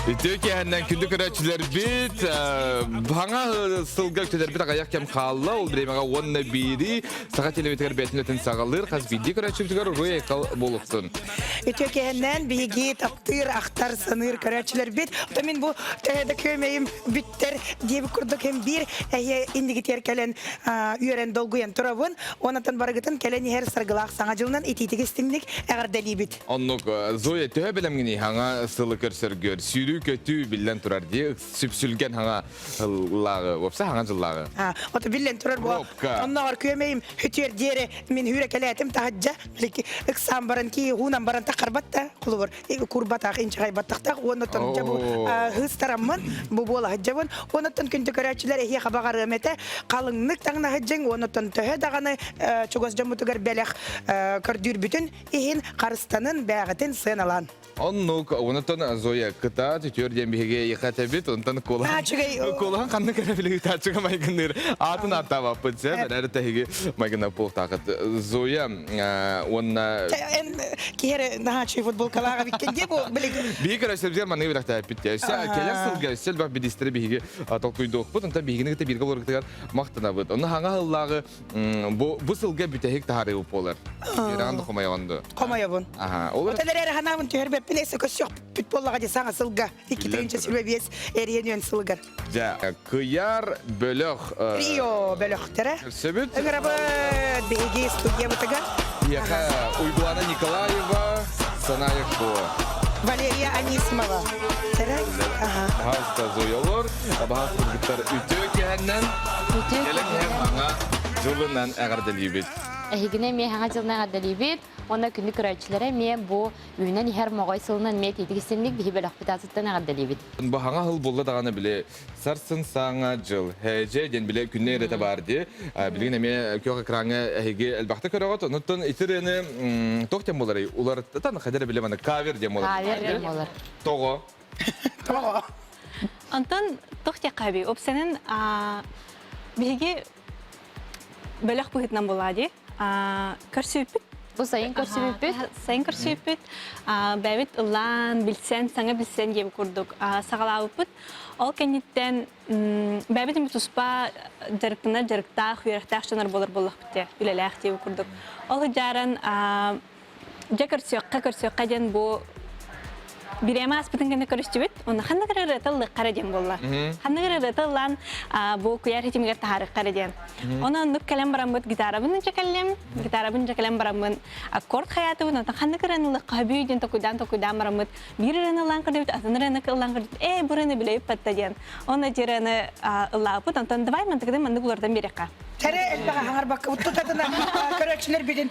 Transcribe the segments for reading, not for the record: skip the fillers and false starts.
Үтүө киэһэннэн күндү көрөөччүлэрбит, баҥа сылга үктэнэрбит аҕыйах кэм хаалла. Ол бириэмэҕэ уонна биири саха телевизорыгар бэйэтин өтүн саҕалыыр хас биирдии көрөөччүбүтүгэр уруй айхал буолуохтун. Үтүө киэһэннэн биһиги таптыыр, ахтар, саныыр көрөөччүлэрбит. Оттон мин бу төһө да күөмэйим бүттэр диэбит курдук һин биир эһиэ иннигитигэр кэлэн үөрэн долгуйан турабын. Онтон барыгытын кэлэн иһэр саргылаах саҥа дьылынан итиитик истиҥник эҕэрдэлиибит. Оннук, Зоя, төһө бэлэмҥиний хаҥа сылы көрсөргөр? Сүүрүү-көтүү биллэн турар дии, сүпсүлгэн хаҥа ыллааҕы, уопса хаҥа дьыллааҕы. Ото биллэн турар бу. Пробка. Оннооҕор күөмэйим хүтүөр диэри мин хүүрэ кэлээтим таһыдьа ыксаан баран ки хуунан баран тахарбат да холобур курбатах инчэҕэйбаттахтаах уоннаттан дьэ бу хыыстараммын бу буола сылдьабын уоннаттан күндү көрөөччүлэр эһиэхэ баҕарыам этэ халыҥнык таҥна сылдьыҥ уоннаттан төһө даҕаны чугас дьоммутугар бэлэх көрдүүрбүтүн иһин харыстанын бээҕитин сыаналаан. Оннук, онтон Зоя кытаат үтүөр диэн биһиги эйиэхэ этэбит, онтон куолаһан куолаһан ханнык эрэ били ыытааччыга майгынныыр аатын ааттаабаппыт сэ, эрэ тэһиги майгына буолтаахыт. Зоя уонна Киһи эрэ наһаа үчүгэй футболкалаах эбиккин дии бу билигин. Биһиги көрөсөбүтүгэр манныгы бэлэхтээппит дии. Өссө кэлэр сылга өссө элбэх бидистэри биһиги толкуйдуохпут, онтон биһигини кытта бииргэ олорбутугар махтанабыт. Онно хаҥа сыллааҕы Бу бу сылга бүтэһик таһаарыы буолар. Үөрэҕин да хомойоҕун дуо? Хомойобун. Аха. Ол Отон эрэ ханаабын түһэрбэппин эсэ көссөхпүт буоллаҕа дии саҥа сылга 2025 эриэн үөн сылыгар. Дьэ, кыйар бөлөх Рио бөлөхтөрө. Көрсөбүт. Ыҥырабыт биһиги студиябытыгар. Биһиэхэ Уйгулана Николаева, Саная Ко. Валерия Анисимова. Тэрэ? Аха. Хаста Зоялор, абаһас кыргыттар үтүө киһэннэн Үтүө Кэлэн иһэр хаҥа дьылынан эҕэрдэлиибит. Эһигини эмиэ хаҥа дьылынан эҕэрдэлиибит. Уонна күндү көрөөччүлэрэ эмиэ бу үүнэн иһэр моҕой сылынан эмиэ итиитик истинник биһи бөлөхпүт аатыттан эҕэрдэлиибит. Бу хаҥа сыл буолла даҕаны били сарсын саҥа дьыл һээдьэ диэн били күннэ эрэтэ баар дии. Билигин эмиэ күөх экраҥҥа эһиги элбэхтэ көрөҕүт. Онуттан ити ырыаны туох диэн буоларый? Уларыттан хайдара били маны кавер диэн буолар. Кавер диэн буолар. Тоҕо? Тоҕо? Онтон туох диэххэ эбий? Уопсайынан биһиги бөлөх быһыытынан буолаа дии. Көрсүбүппүт. Бу сайын көрсүбүппүт. Сайын көрсүбүппүт. Бэйэбит ыллаан, билсэн, саҥа билсэн диэбит курдук саҕалаабыппыт. Ол кэнниттэн бэйэбит эмит туспа дьарыктанар дьарыктаах, үөрэхтээх дьонор буолар буоллахпыт дии, үлэлээх диэбит курдук. Ол сыдьааран Дьэ көрсүөххэ, көрсүөххэ диэн бу бириэмэ ааспытын кэннэ көрүстүбүт. Онно ханнык эрэ ырыата ыллыахха эрэ диэн буолла. Ханнык эрэ ырыата ыллаан бу куйаар ситимигэр таһаарыахха эрэ диэн. Онон оннук кэлэн бараммыт гитарабын дьэ кэллим. Гитарабын дьэ кэлэн бараммын аккорд хайаатыбын онтон ханнык ырыаны ыллыахха сөбүй диэн токуйдаан токуйдаан бараммыт биир ырыаны ыллаан көрдүбүт, атын ырыаны ыллаан көрдүбүт. Ээ бу ырыаны билэбит батта диэн. Онно ити ырыаны ыллаабыппыт. Онтон давай мантыкытын маннык уларытан биэриэххэ. Тэрэ элбэх аһаҥарбакка тутатына көрөөччүлэрбитин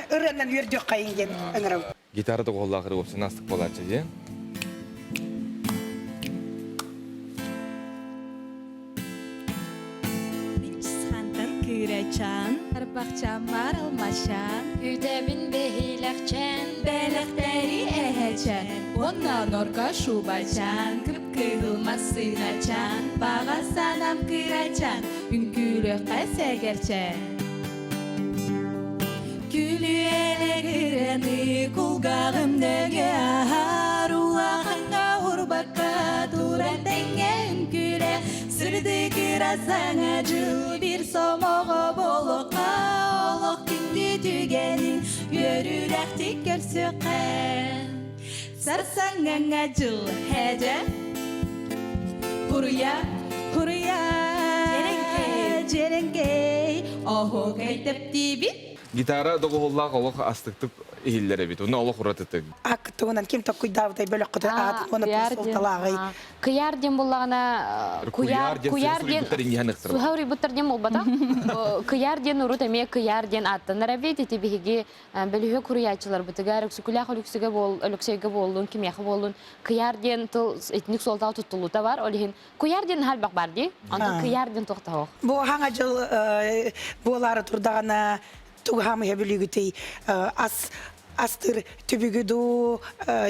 ырыанан үөрдүөххэйиҥ диэн ыҥырабыт. Гитара доҕуһуоллаах ырыа уопсайынан астык буолааччы дии. Хантан кыырачаан, арбахчааммар алмачаан, Үтэбин бэһилэхчээн, бэлэхтэри эһэчээн, уонна норка шубачаан, кып-кыһыл массыыначаан, баҕа санам кырачаан, үҥкүүлүөххэ сэгэрчээн. Күлүөлэр ырыаны кулгааҕым нөҥүө аһар, улахаҥҥа урбакка туран тэҥҥэ үҥкүүлэ, сырдык ыра саҥа дьыл биир сомоҕо буолуохха, олох күндү түгэнин үөрүүлээхтик көрсүөххэ. Сарсаҥҥа дьыл һээдьэ, хуруйа, хуруйа, дьэрэҥкэй, оһуокай тэптиибит. Гитара доҕуһуоллаах олох астыктык иһиллэр эбит. Уна олох уратытык. Ак тугунан ким токкуйдаабытай бөлөххүтүн аатын уонна Куйаар диэн суолталааҕый? Кыйаар диэн буллаҕына Куйаар диэн куйаар диэн суруйбуттар иҥиһэн ыктырбат. суһа уруйбуттар диэн буолбатах. Кыйаар диэн урут эмиэ кыйаар диэн ааттанар эбит. Ити биһиги бөлүһүөк суруйааччыларбытыгар Өксөкүлээх Өлүксүгэ буол Өлөксөйгө буоллун, кимиэхэ буоллун кыйаар диэн тыл итинник суолтаҕа туттуллуута бар. Ол иһин куйаар диэн наһаа элбэх баар дии. Онтон кыйаар диэн туохтаах. Бу хаҥа дьыл буолаары турдаҕына тугу хаамыһа бүлүүгүтүй ас астыр түбүгү дуу,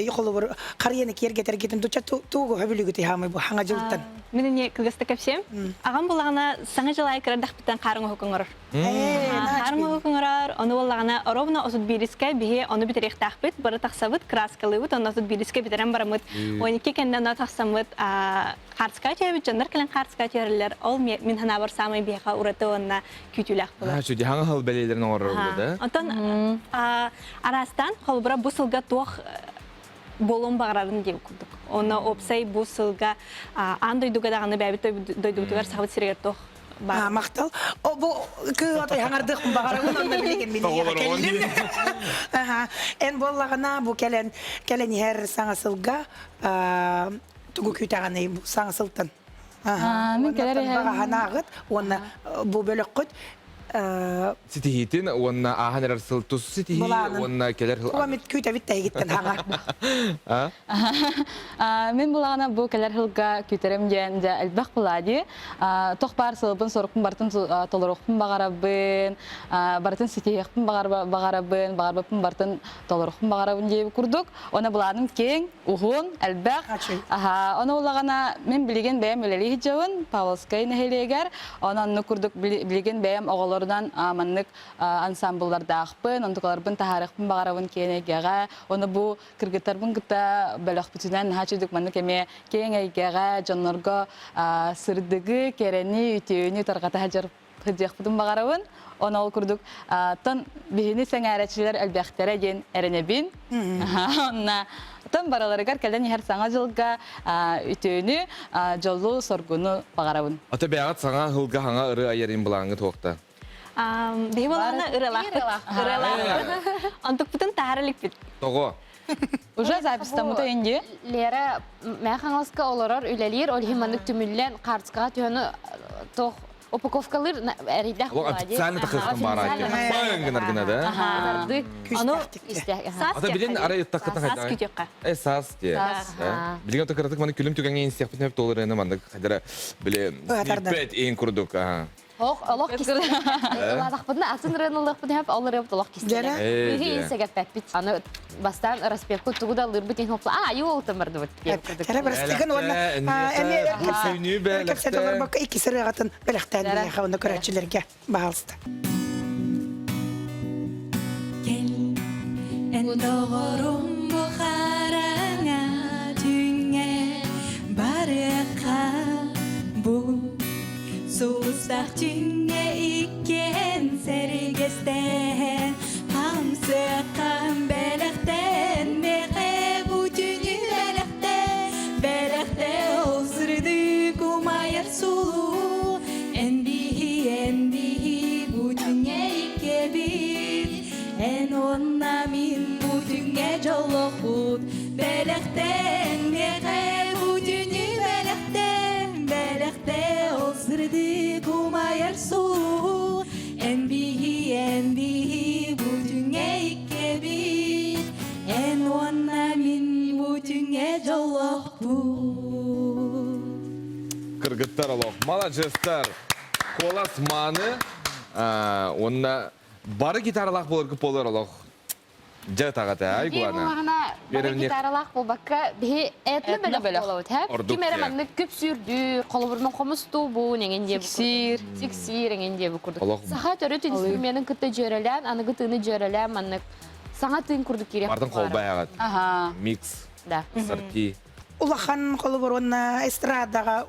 холобур, харыйаны киэргэтэргитин дуча тугу хөбүлүгүт хаамый бу хаҥа дьылтан. Мин эмиэ кылгастык кэпсиэм. Аҕам булаҕына саҥа дьыл аайы кырадахпыттан хаарыҥ оһук оҥорор. Хаарыҥ оһук оҥорор, ону буоллаҕына ровно 31-искэ биһи ону бүтэриэхтээхпит, бары тахсабыт, краскалыыбыт, онно 31-искэ бүтэрэн бараммыт, 12 кэннэ онно тахсаммыт хаарскаа түһэбит, дьоннор кэлэн хаарскаа түһэрэллэр. Ол мин санаабар саамай биһиэхэ ураты уонна күүтүүлээх буолар. Аа, чүдэ хаҥа хыл бэлиэлэрин оҥорор да? Онтон араастаан холобура бу сылга туох буолуон баҕарарын диэн курдук. Онно уопсай бу сылга аан дойдуга даҕаны бэйэбит дойдубутугар Сахабыт сиригэр туох баар. Махтал. О бу кыыс хаҥардыахпын баҕарабын онно билигин мин кэллим. Эн буоллаҕына бу кэлэн кэлэн иһэр саҥа сылга тугу күүтэҕиний бу саҥа сылтан? Мин кэлэр Баҕаһанааҕыт уонна бу бөлөххүт Ситиһиитин уонна ааһан эрэр сыл тус ситиһии уонна кэлэр сыл Туламит күүтэбит тэһигиттэн хаҥа. Мин булаҕына бу кэлэр сылга күүтэрим диэн дьэ элбэх булаа дии. Тох баар сылбын сорукпун барытын толоруохпун баҕарабын, барытын ситиһиэхпин баҕарабын, баҕарбыппын барытын толоруохпун баҕарабын диэбит курдук. Уонна былааным киэҥ, уһун, элбэх. Аха, ону улаҕана мин билигин бэйэм үлэлии сылдьабын Павловскай нэһилиэгэр. Онон оннук курдук билигин бэйэм оҕолорунан маннык ансамбллардаахпын, онтукаларбын таһаарыахпын баҕарабын киэҥ эйгэҕэ. Ону бу кыргыттарбын кытта бөлөхпүтүнэн наһаа үчүгдүк маннык эмиэ киэҥ эйгэҕэ дьоннорго сырдыгы, кэрэни, үтүөнү тарҕата сылдьар сылдьыахпытын баҕарабын. Оны ол курдук тон биһини сэҥээрээччилэр элбэхтэрэ диэн эрэнэбин. Онна тон бараларыгар кэлэн иһэр саҥа дьылга үтүөнү, дьолу, соргуну баҕарабын. Ата бэйэҕит саҥа сылга хаҥа ырыа айарын былааҥҥыт туохта? Биһи буолаҕына ырыалаахпыт. Ырыалаахпыт. Онтукпутун таһара иликпит. Тоҕо? Уже записьтаммыта инди. Лера Мэҥэ Хаҥаласка олорор, үлэлиир, ол иһин маннык түмүллэн хаартыскаҕа түһэн туох упаковкалыыр эрэйдээх Ол официально тахсыахтан баара Баан гынар гына да. Аны Ата билин арай ыттаххытын Саас күтүөххэ. Э саас дие. Билигин ото кыратык маны күлүм түгэҥҥэ инсиэхпитин өп туоларына маннык хадара били сниппет иин курдук. Ох, олох кистэлэхпитинэ атын ырыаны ылыахпыт иһэп, ол ырыабыт олох кистэлэҥ. Биһи инсэгэппэппит. Аны бастаан распевка тугу да ыллыырбыт иһин хопла, аа, ю олтан бардыбыт диэн курдук. Кэрэ барыстыгын уонна эмиэ кэпсэтэ олорбокко иккис ырыаҕытын бэлэхтээн биһиэхэ уонна көрөөччүлэргэ баһаалыста. Кэл, эн доҕорум бу хараҥа түүҥҥэ барыахха бу Сулустаах түҥҥэ иккиэн сэргэстэһэн Хамсыаххам бэлэхтэн миэхэ бу түүнү бэлэхтэ Бэлэхтэ ол сырдык умайар сулу Эн биһи, эн биһи бу түҥҥэ иккэбит Эн уонна мин бу түҥҥэ дьоллоохпут Бэлэхтэн миэхэ бу түүнү бэлэхтэн Бэлэхтэ ол сырдык умайар сулу Эн биһи, эн биһи бу түҥҥэ иккэбит Эн уонна мин бу түҥҥэ дьоллоохпут Кыргыттар олох маладьыастар. Куолас мааны уонна бары гитаралаах буоларгы буолар олох Дьэ таҕата ай гуана. Бары гитаралаах буолбакка биһи этно бөлөх буолабыт һэ. Ким эрэ маннык күп сүүрдүүр, холобурунан хомустуу бу эҥин диэбит Сиксиир. Сиксиир эҥин диэбит курдук. Саха төрүт инструменын кытта дьүөрэлээн, аныгы тыыны дьүөрэлээн маннык саҥа тыын курдук киириэх. Бартын холбайаҕыт. Микс. Да. Сорти. Улахан холобур уонна эстрадаҕа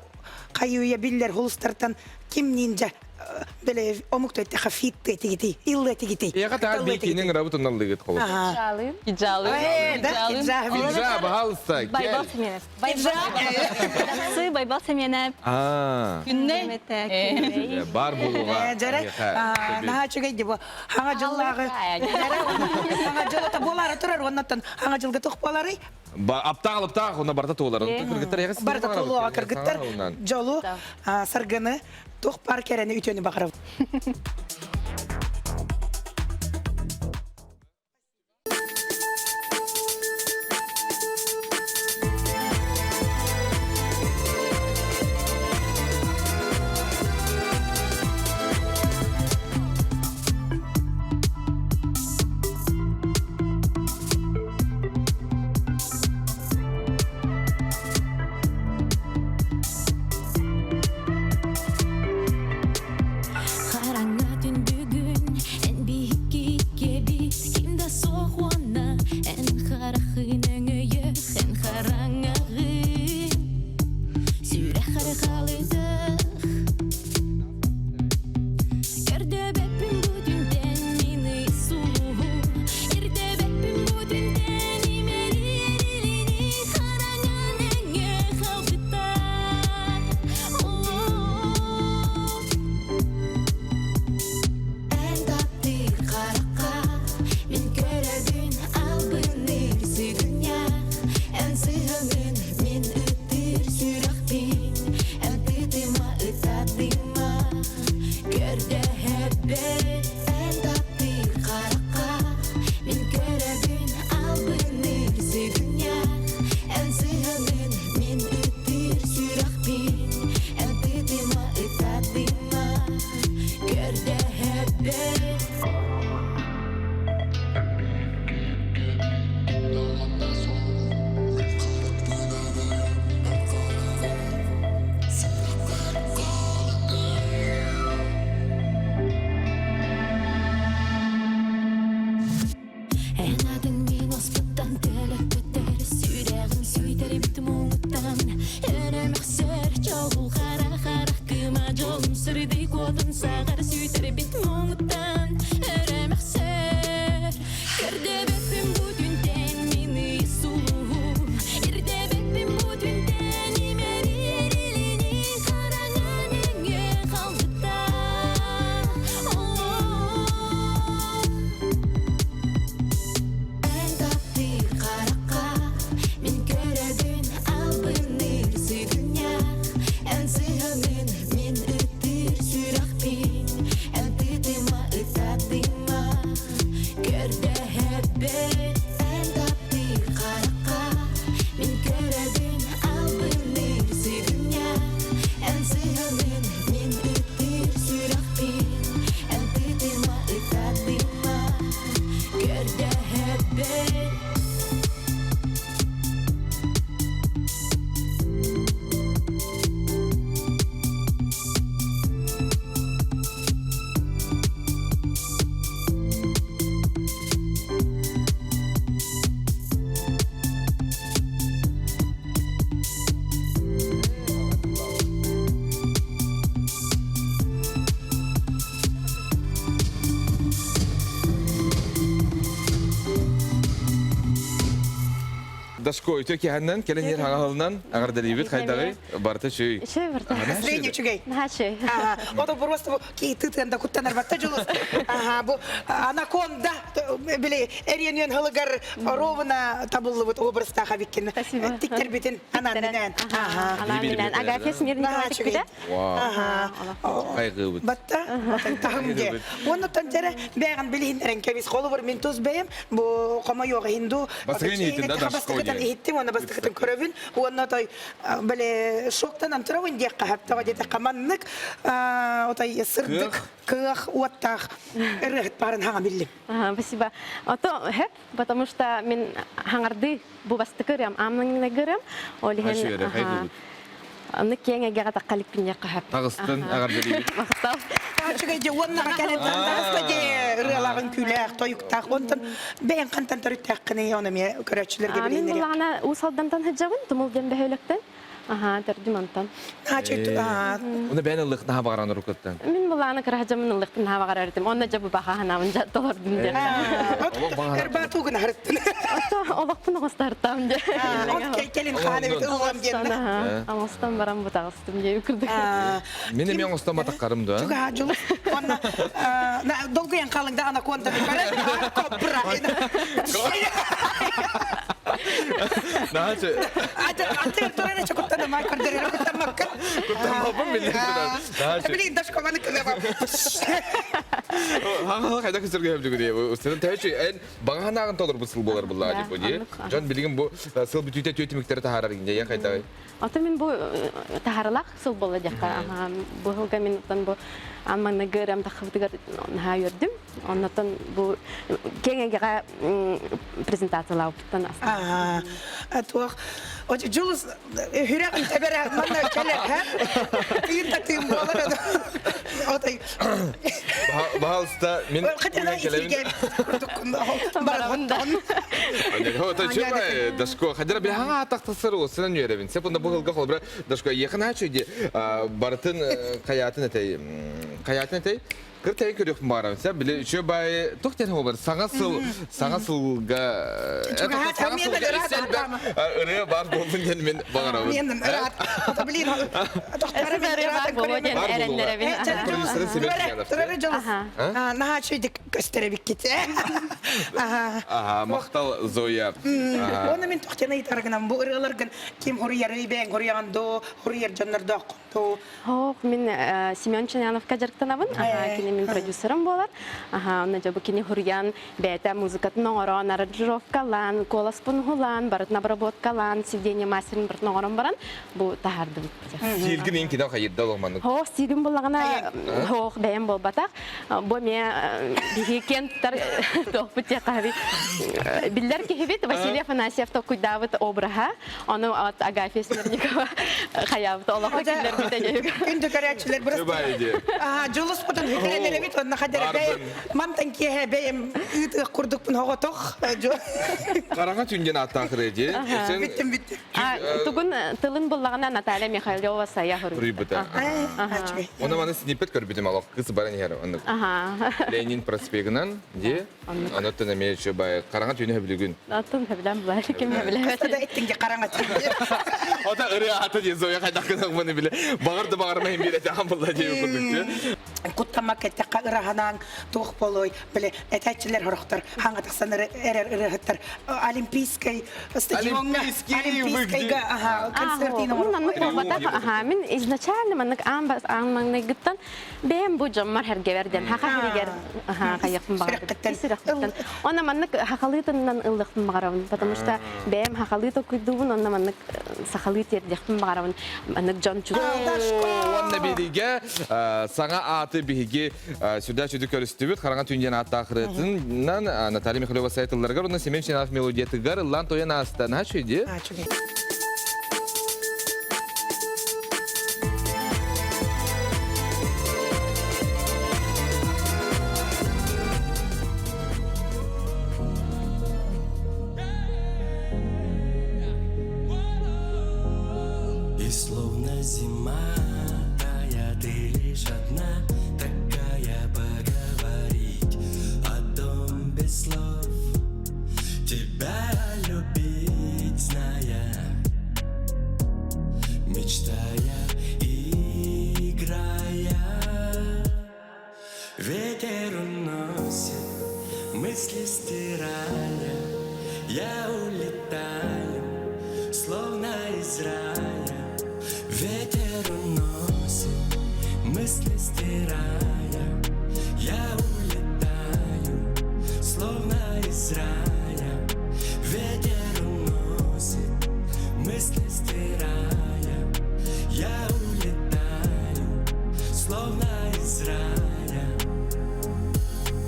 хайыы биллэр хулустартан ким ниндья бele омук төттө фит тигити илла тигити Эҕэ таал бикинин ырабыт онналлыгыт холу. Киджалын. Киджалын. Киджалын. Киджа, баһалыста. Байбал Семенов. Киджа. Байбал Семенов. Аа. Күннэй. Бар булуга. Жара наһаа үчүгэй ди бу. Хаҥа дьыллааҕы. Хаҥа дьылата буолаары турар оннотон хаҥа дьылга тух буоларый? Аптаах алыптаах онно барыта туолар. Кыргыттар эҕэ Барыта туолуоҕа кыргыттар дьолу, саргыны, туох баар кэрэни үтүөнү баҕарабыт. Өрөмөхсөр чоҕул хара харах кыма дьолум сырдык уотун саҕар сүтэрбит муҥуттан Өрөмөхсөр Көрдөбөппүн бу түнтэн мин сулуһу Ирдэбэппин бу түнтэн имэрир илини хараҥа нөҥүө халбытта Эн таптыыр харахха мин көрөбүн албынныыр сыгынньах Эн сыһыҥын мин ытыыр сүрэхпин Эн тыытыма ытатыма Көрдөһөбүн эн таптыыр харахха мин көрөбүн албынныыр сыгынньах Эн сыһыҥын мин ытыыр сүрэхпин Эн тыытыма ытатыма Көрдөһөбүн Дашко, үтө киһаннан, кэлэн иһэр хаҥаһылынан, аҕардарыыбыт хайдаҕый? Барыта үчүгэй. Үчүгэй барыта. Настроение үчүгэй. Наһаа үчүгэй. Ага. Ото просто бу киитытыан да куттанар батта дьулус. Ага, бу анаконда били эриэнүөн хылыгар ровно табыллыбыт образтаах эбиккин. Спасибо. Тиктербитин анаан-минээн. Ага. Анаан-минээн. Агафья Смирникова тикпитэ. Ага. Хайгыыбыт. Батта, таһым де. Оннуттан дьэрэ бэйэҕин билиһиннэрэн кэбис. Холобур мин тус бэйэм бу хомойуох иһин дуу. Бастакытын иһиттим да Бастакытын иһиттим уонна бастакытын көрөбүн. Уонна той били шоктанан турабын диэххэ хаптаҕа диэтэххэ маннык отой сырдык кыах уоттаах ырыаһыт баарын хаҥа биллим. Спасибо. Ото хэп, потому что мин хаҥарды бу бастакы ырыам, аамнаҥнайгы ырыам. Ол иһин Аны киэҥ эйгэҕэ таххаликпин хаһап. Таҕыстын аҕардалыыбыт. Махтал. Үчүгэй дьэ уоннаҕа кэлэн таҕыста дьэ ырыалааҕын күүлээх, тойуктаах. Онтон бэйэҥ хантан төрүттээххиний ону эмиэ көрөөччүлэргэ Мин билиһиннэриэх. буллаҕына Уус Алдантан сылдьабын, Тумул диэн бөһүөлэктэн. Аха, төрдүм онтон. Уна бэйэн ыллык наһаа баҕаран уруккуттан. Мин булааны кыраһдьаммын ыллыктын наһаа баҕарар этим. Онно дьэ бу баха ханаабын дьэ толордум диэн. Ырбаатуугун аһарыттын. Олохпун оҕостартаам дьэ. Кэлин хаан эбит ыллам диэн. Оҥостон баран бутаҕыстым диэ курдук. Мин эмиэ оҥостон матаххарым да. Чугаһа дьулус. Онно долгуйан халыҥ да анаконда кобра. Наачы. Аты турара чокуттана май көрдөрөр куттаммакка. Куттаммаппын биллэн турар. Наачы. Билин дашкоманы кылаба. Хаҥа хайда көсөргө хөбдүгү Устунан тэһэчү эн баҕаһанааҕын толорбут сыл буолар буллаа дип бу Дьон билигин бу сыл бүтүүтэ түө түмүктэри таһаарар инде хайдагай. Ото мин бу таһарылах сыл буолла диэххэ. Бу сылга мин оттон бу амманыгы ырам таххыбытыгар наһаа үөрдүм. Оннотон бу киэҥ эйгэҕэ презентациялаабыттан астынным. Туох Дьулус хүрэх тэбэрэ манна кэлэр һэ? Тыын да тыын буолар отой. Баһалыста мин кэлэбин. Барабын. Дашко, хадара били хаҥа атахтасыр осынан үөрэбин. Сеп онда бу хылга холбра Дашко ехана чуйди барытын хаятын этэй хаятын этэй Кыр тэйин көрүөхпүн баҕарабын. Сэ били үчүгэй баайы туох диэн буолар саҥа сыл саҥа сылга саҥа сылга ырыа баар буоллун диэн мин баҕарабын. Блин, Наһаа үчүгэй көстөр эбиккит. Аха, махтал Зоя. Оны мин тохтена ыйтаргынан бу ырыаларгын ким хуруйары бэйэҥ хуруйаҕын доо, хуруйар дьоннордооххун доо. Хоох, мин Семен Ченяновка дьарыктанабын. Кини мин продюсерым буолар. Аха, онно дьэ бу кини хуруйан бэйэтэ музыкатын оҥорон, аранжировкалаан, куоласпын уһулаан, барытын обработкалаан, сведение мастерын барытын оҥорон баран бу таһаардыбыт. Стилгин ин кини хайырда олох Хоох стилим буллаҕына хоох бэйэм буолбатах. Бу эмиэ биһиги киэн туттар туохпут диэххэ биллэр киһибит Василий Афанасьев толкуйдаабыт обраһа. Ону от Агафья Смирникова хайаабыт олоххо киллэрбитэ дьэ. Күндү көрөөччүлэр бырастыы. Дьулуспутун хүтэрэн. Эрэнэрэбит онно хадара бэйэм мантан киэһэ бэйэм ыытыах курдукпун оҕотох. Хараҥа түн диэн ааттаах ырыа дии. Бүттүм бүттүм. Тугун тылын буллаҕына Наталья Михайлова Сайа Суруйбута. Оны маны сниппет көрбүтүм олох кыс баран иһэр оннук. Ленин проспегынан дии. Онуттан эмиэ еще бай хараҥа түүнү хөбүлүгүн. Аттын хөбүлэн булар ким хөбүлэбэт. Хаста да иттинге хараҥа түүн. Ота ырыа ата дии Зоя хайдах гынахмын биле. Бағыр да бағырма хим бир этэ хамбылла дии курдук. Куттаммакка эттэххэ ыраһанаан туох болой били этээччилэр хорохтор хаҥа тахсан эрэр ырыаһыттар Олимпийскай стадиоҥҥа Олимпийскайга концертин Маннык буолбатах аха мин изначально маннык аан аан маҥнайгыттан бэйэм бу дьоммор сэргэбэр диэн хаха сиригэр хайыахпын баҕарабын сүрэхпиттэн онно маннык хахалыы тылынан ыллыахпын баҕарабын потому что бэйэм хахалыы толкуйдуубун онно маннык сахалыы тиэрдиэхпин баҕарабын маннык дьон Уонна биһигэ саҥа ааты биһиги сүрдээх сүдү көрүстүбүт. Хараҥа түүн диэн ааттаах ырыатынан Наталья Михайлова сайтылларыгар уонна Семен Семенов мелодиятыгар ыллаан тойон ааста. Наһаа үчүгэй дии. И словно зима тая, ты лишь одна такая поговорить о том без слов. Тебя любить, зная, мечтая, играя. Ветер уносит, мысли стирая, Я улетаю, словно из рая. Ветер уносит, мысли стирая, Я улетаю, словно из рая. Ветер уносит, мысли стирая, Я улетаю, словно из рая.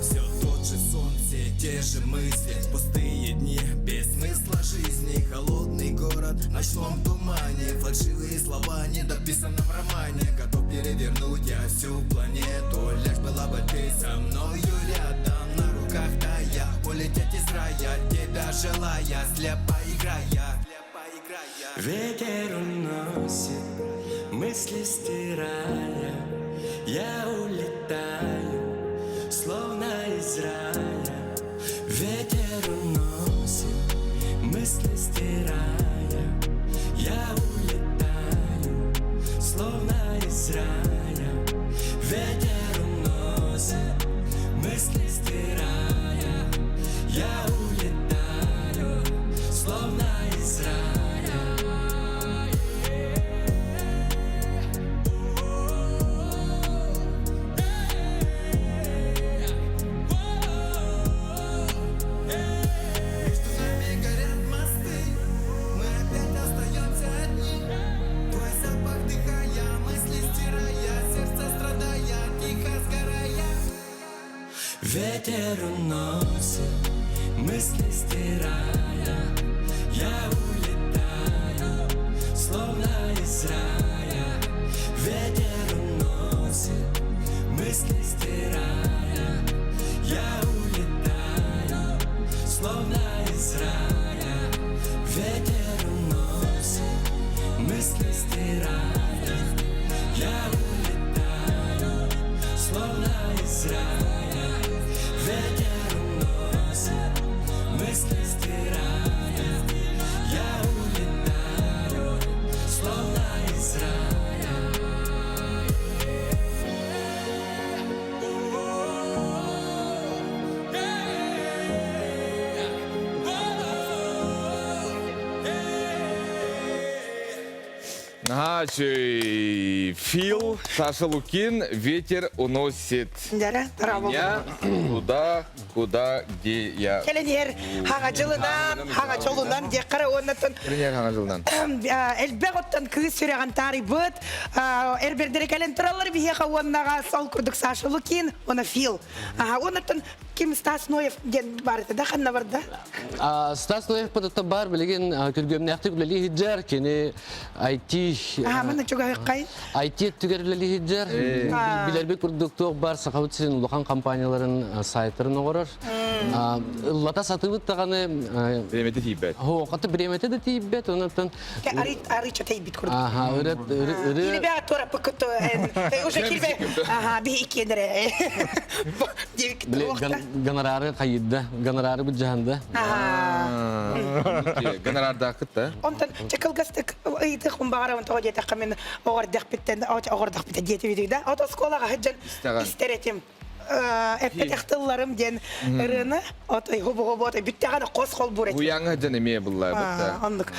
Все тот же сон, все те же мысли Пустые дни, без смысла жизни Холодный город в ночном тумане Фальшивые слова, не дописаны в романе Готов перевернуть я всю планету Лишь была бы ты со мною рядом На руках тая, улететь из рая Тебя желая, слепо играя Ветер уносит, мысли стирая Я улетаю, словно из рая Ветер уносит, мысли стирая Я улетаю, словно из рая Ветер уносит, мысли стирая Я улетаю, словно из рая Между нами горят мосты, мы опять остаемся одни. Твой запах дыхая, мысли стирая, сердце страдая, тихо сгорая. Ветер уносит, мысли стирая, Я улетаю, словно из рая. Ветер уносит, мысли стирая, Я улетаю, словно из рая. Ветер уносит, мысли стирая, Я улетаю, словно из рая. Ветер уносит, мысли стирая, Я улетаю, словно из рая. Наһаа Фил, Саша Лукин, ветер уносит Дара, меня туда, куда, где я. Кэлэн иһэр хаҥа дьылынан, хаҥа дьолунан диэххэ уоннаттан Кэлэн иһэр хаҥа дьылынан. элбэх оттон кыыс сүрэҕин таарыйбыт эрбэрдэрэ кэлэн тураллар биһиэхэ уоннаҕа сол курдук Саша Лукин уонна Фил. Уоннаттан. Ким Стас Ноев диэн бар этэ да ханна барда? Стас Ноев патата бар билигин күргүөмнээхтик үлэлии сылдьар. Кини IT Аха, маны чугаһыккай. IT өттүгэр үлэлии сылдьар. Билэрбит курдук туох бар Сахабыт сирин улахан компанияларын сайттарын оҥорор. Ыллата сатыыбыт даҕаны Бириэмэтэ тиийбэт. Хоокаты бириэмэтэ да тиийбэт. Онон Арыыча тейбит курдук. Аха, ыры ыры Килбэ туораппыккыт уже килбэ аха биһи иккиэннэрэ Гонорары хайыдда, гонорары быдьаһанда. Гонорардааххыт да? Онтон чакылгастык ыйытык умбаҕарабын тоҕо диэтэххэ мин оҕордахпыттан оҕордахпыта диэтибитик да от оскуолаҕа сылдьан истэр этим эппэтэх тылларым диэн ырыаны отой хубу-хубу отой бүттэҕинэ хос холбуур этим. Уйааҥҥа сылдьан эмиэ буллаабыт Оннук.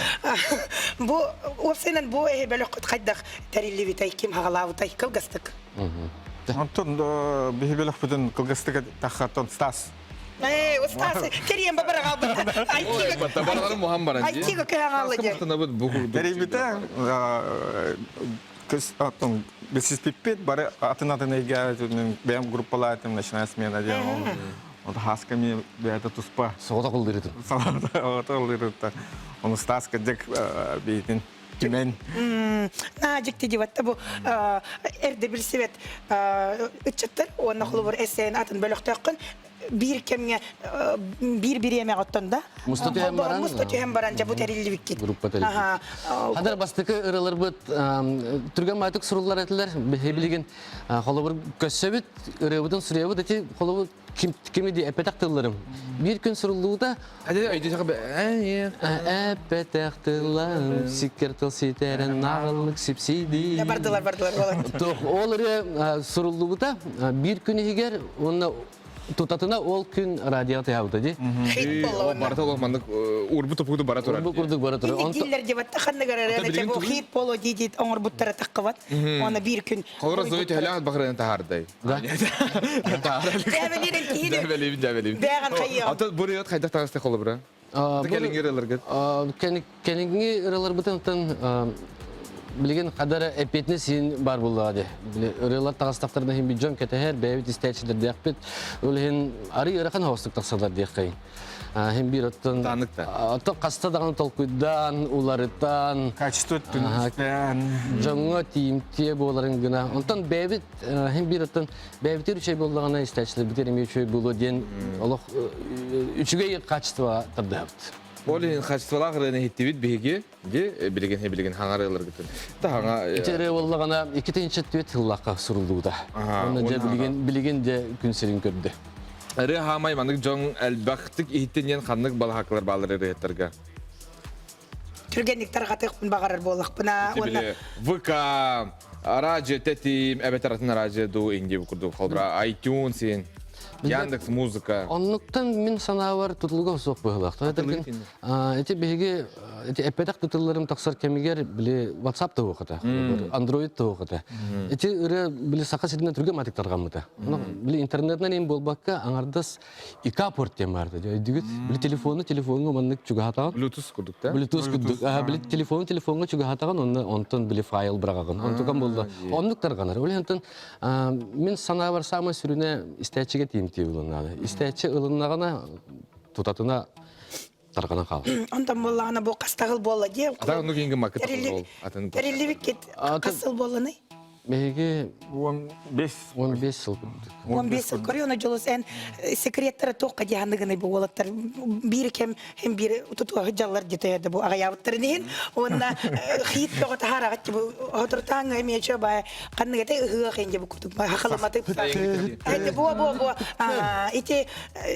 Бу уопсайынан бу эһи бөлөххүт хайдах тэриллибитэй, ким хаҕалаабытай кылгастык? Онтон биһи бөлөхпүтүн кылгастык таххаттан Стас. Ээ, Стас кэриэн бабараҕа Бараларым муһан баран дии. Айтига кыһаҥалла дии. Махтанабыт бу курдук. Тэрийбитэ кыс оттон билсиспиппит бары атын-атын эйгэ бэйэм группалаатым ночная смена диэн ол хаска ми бэйэтэ туспа Соҕотох ыллырытым. Соҕотох ыллырытта. Ону Стас кырдьык бэйэтин түмэн. Наа дьикти дибатта бу эрдэ билсибэт ыччаттар уонна холобур эссэйин атын бөлөхтөөххүн биир кэмҥэ биир бириэмэҕэ оттон да Муста түһэн баран муста түһэн баран дьэ бу тэриллибиккит. Группа тэриллибит. Хадар бастакы ыраларбыт түргэн маатык суруллар этилэр. Билигин холобур көссөбүт, ырыабытын суруйабыт ити холобур ким кими ди эппэтэх тылларым. Биир күн суруллубута эппэтэх тылларым сиккер тыл ситэрэн наҕыллык сипсийди. Бардылар бардылар Туох ол ырыа суруллубута биир күн иһигэр уонна тутатына ол күн радиоға тыһаабыта дии. Хит болла Барыта олох маннык урбу топугу бара турар. Урбу курдук бара турар. Инник дииллэр дебатта ханныгар эрэ бу хит боло дии дии оҥорбуттара таххыбат. Оны биир күн. Холоро зои төһөлөөх бахырын таһаардай. Дәбелирин киһини. Дәбелибин, дәбелибин. Бэҕэн хайыам. Ата бу ырыат хайдах таҕыста холобура? Кэлиҥҥи ырыаларгыт? Кэлиҥҥи ырыаларбытын билигин хадара эппиэтинэс син бар буоллаҕа дии. Били ырыалар таҕыстахтарына иһин бит дьон кэтэһэр, бэйэбит истээччилэрдээхпит. Ол иһин арый ыарахан оһостук тахсаллар диэххэйин. Иһин биир оттон оттон хаста даҕаны толкуйдаан, уларытан, качество түнүстээн дьоҥҥо тиийимтиэ буоларын гына. Онтон бэйэбит иһин биир оттон бэйэбитигэр үчүгэй буоллаҕына истээччилэрбитигэр эмиэ үчүгэй буолуо диэн олох үчүгэй качествоҕа тардыһабыт. Ол иһин качестволаах ырыаны иһиттибит биһиги, ди билигин билигин хаҥар ырыаларгытын. Та хаҥа Ити ырыа буоллаҕына 2-4 сыллаахха суруллубута. Онно дьэ билигин билигин дьэ күн сирин көрдө. Ырыа хаамай маннык дьон элбэхтик иһиттин диэн ханнык балаһааккалар бааллар ырыаһыттарга? Түргэнник тарҕатыахпын баҕарар буоллахпына уонна ВК, радио тэтим, эбэтэр атын радио дуу инди курдук холбура iTunes ин, Яндекс музыка. Оннуктан мин санаабар тутулуга суох быһыылаах. Ити биһиги ити эппэтэх тутулларым тахсар кэмигэр били WhatsApp туһуохата, Android туһуохата. Ити ырыа били саха сиринэн түргэн матык тарҕаммыта. Били интернетинэн им буолбакка аҥардас ИК-порт диэн баарда. Өйдүгүт? Били телефону телефоҥҥа маннык чугаһатаҕын. Bluetooth курдук да? Bluetooth курдук. Аха, били телефону телефоҥҥа чугаһатаҕын, онно онтон били файл быраҕаҕын. Онтукан буолла. Оннук тарҕанар. Ол иһин мин санаабар саамай сүрүнэ истээччигэ тиийимтиэ ылыннаҕына. Истээччи ылыннаҕына тутатына тарҕанан хаалар. Онтон буоллаҕына бу хастаҕыл буолла дии. Ата оннук иҥги маккыт атын Тэриллибиккит хас сыл буолланый? Биһиги 15 15 сыл курдук. 15 сыл көрү дьолус эн секреттара туохха диһаныгыный бу уолаттар биир кэм һин биир тутуа дьаллар дитэ бу аҕайаабыттарын иһин уонна хиит бөҕө таһаараҕат бу хотуртааҥҥа эмиэ чө баа ханныгата ыһыах инде бу кутук хахаламаты эти бу бу бу ити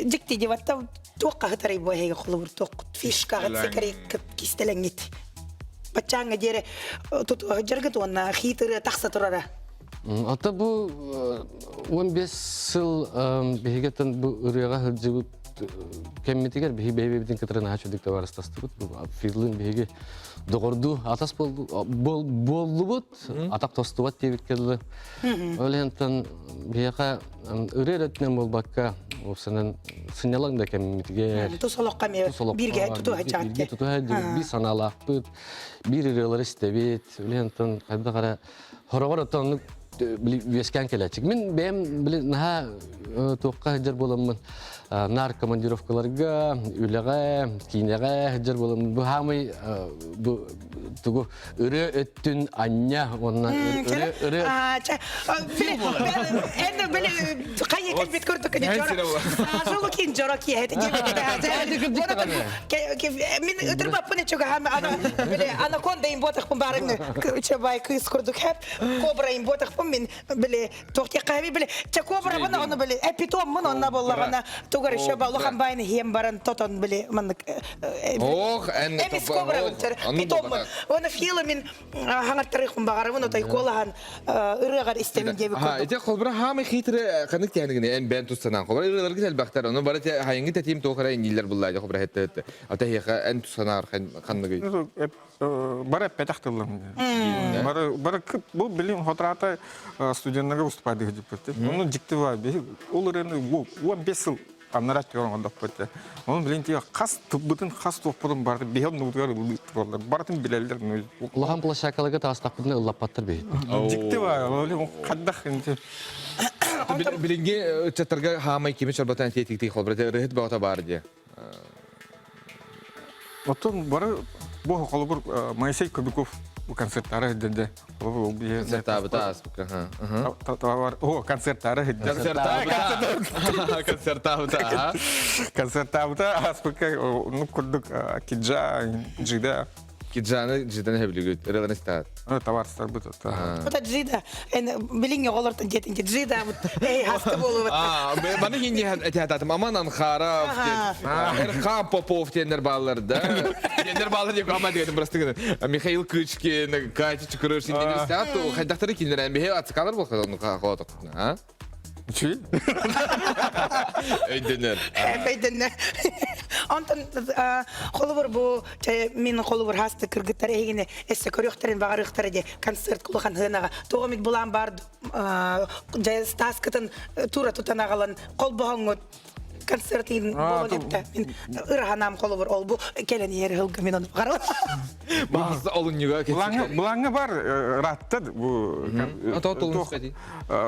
дьикти диватта туохха хытарый бу эһиги холобур туох фишкаҕыт секреккит кистэлэҥҥит баччааҥҥа диэри тутуа дьаргыт уонна хиит ырыа тахса турара Ата бу 15 сыл биһигеттен бу ырыаға сылдьыбыт кэммитигэр биһи бэйбэбитин кытары наһаа чөдүк табаарыстастыбыт. Фирлин биһиги доҕордуу атас буоллубут, атах тостубат диэбит кэллэ. Ол иһинтэн биһиэхэ ырыа эрэ өттүнэн буолбакка, уопсанан сынньалаҥ да кэммитигэр тус олоххо эмиэ бииргэ тутуһа бииргэ тутуһа биир санаалаахпыт, биир ырыалары истэбит. Ол иһинтэн хайдах эрэ хороҕор оттон оннук. үөскээн кэлээччик. Мин бэйэм били наһаа туохха сылдьар буоламмын наар командировкаларга, үлэҕэ, киинэҕэ сылдьар буоламмын бу хаамый бу тугу ырыа өттүн анньа уонна ырыа ырыа Эн били хайа кэлбит курдук дьоро кин дьоро киэһэти мин ытырбаппын чугаһам ана били анаконда им ботахпын барын чабай кыыс курдук хэп кобра им ботахпын мин били туохтиэххэ били чэ кобрабын ону били эпитоммун онно буоллаҕына тугар еще улахан байны хиэм баран тотон били маннык Ох, эн эмис кобрабын питоммун оны фила мин хаҥартарыхпын баҕарабын отой куолаһан ырыаҕар истэбин диэбит курдук. Ити холбура хаамай хитрэ ханнык тиһэнигини эн бэйэн тустанаан холбура ырыаларгыт элбэхтэр ону бары хайыҥҥы тэтиим туох эрэ инниилэр буллаа холбура хетте ата эһиэхэ эн тустанаар ханныгый Бары эппэтэх тыллым. Бары бары бу билим хотрата студеннарга выступать диппит. Ону дьикти бар. Ол ырыаны 15 сыл аннара түгэн оҥордохпут. Ону билин тиэ хас тылбытын хас туохпутун барытын биһи оннубутугар ыллыы тураллар. Барытын билэллэр. Улахан площадкаларга таастахпытына ыллаппаттар биһи. Дьикти бар. Ол хайдах Билиҥҥи ыччаттарга хаамай кими чорботон тиэтиктии холбура ырыһыт бөҕөтө баар дии. Оттон бары бу холобур Моисей Кобяков концерттары дэнде. Концерттаабыта ааспыкка. О, концерттары Концерттаабыта. Концерттаабыта ааспыкка, ну курдук Киджа, Джида. Киджаны Джиданы хэбилигит, ырыларын истаат. Товарстар бут. Ота Джида, эн билиҥҥи оҕолортон диэтин Джида эй хаста буолубат. А, маны хинни этиататым. Аман Анхаров, Эрхан Попов диэннэр бааллар да. Диэннэр бааллар диэн кама диэтим просты Михаил Кычкин, Катя Чукурышин диэннэр истаат, хайдахтары кинилэр бихе ацкалар болхат ону холоток. А? Үчүгэй. Өйдөнөр. Өйдөнөр. Онтон холобур бу мин холобур хасты кыргыттар эһигини эссе көрүөхтэрин баҕарыахтара де концерт кулахан хынаҕа тоҕо мит булаан бар дьэ стаскытын тура тутан аҕалан холбоһоҥҥут концертын болон эпте мин ыраһанаам холобур ол бу кэлэн иһэр ыһылга мин ону баҕарабын Баҕас олунньуга Былааҥҥа бар ыраатта бу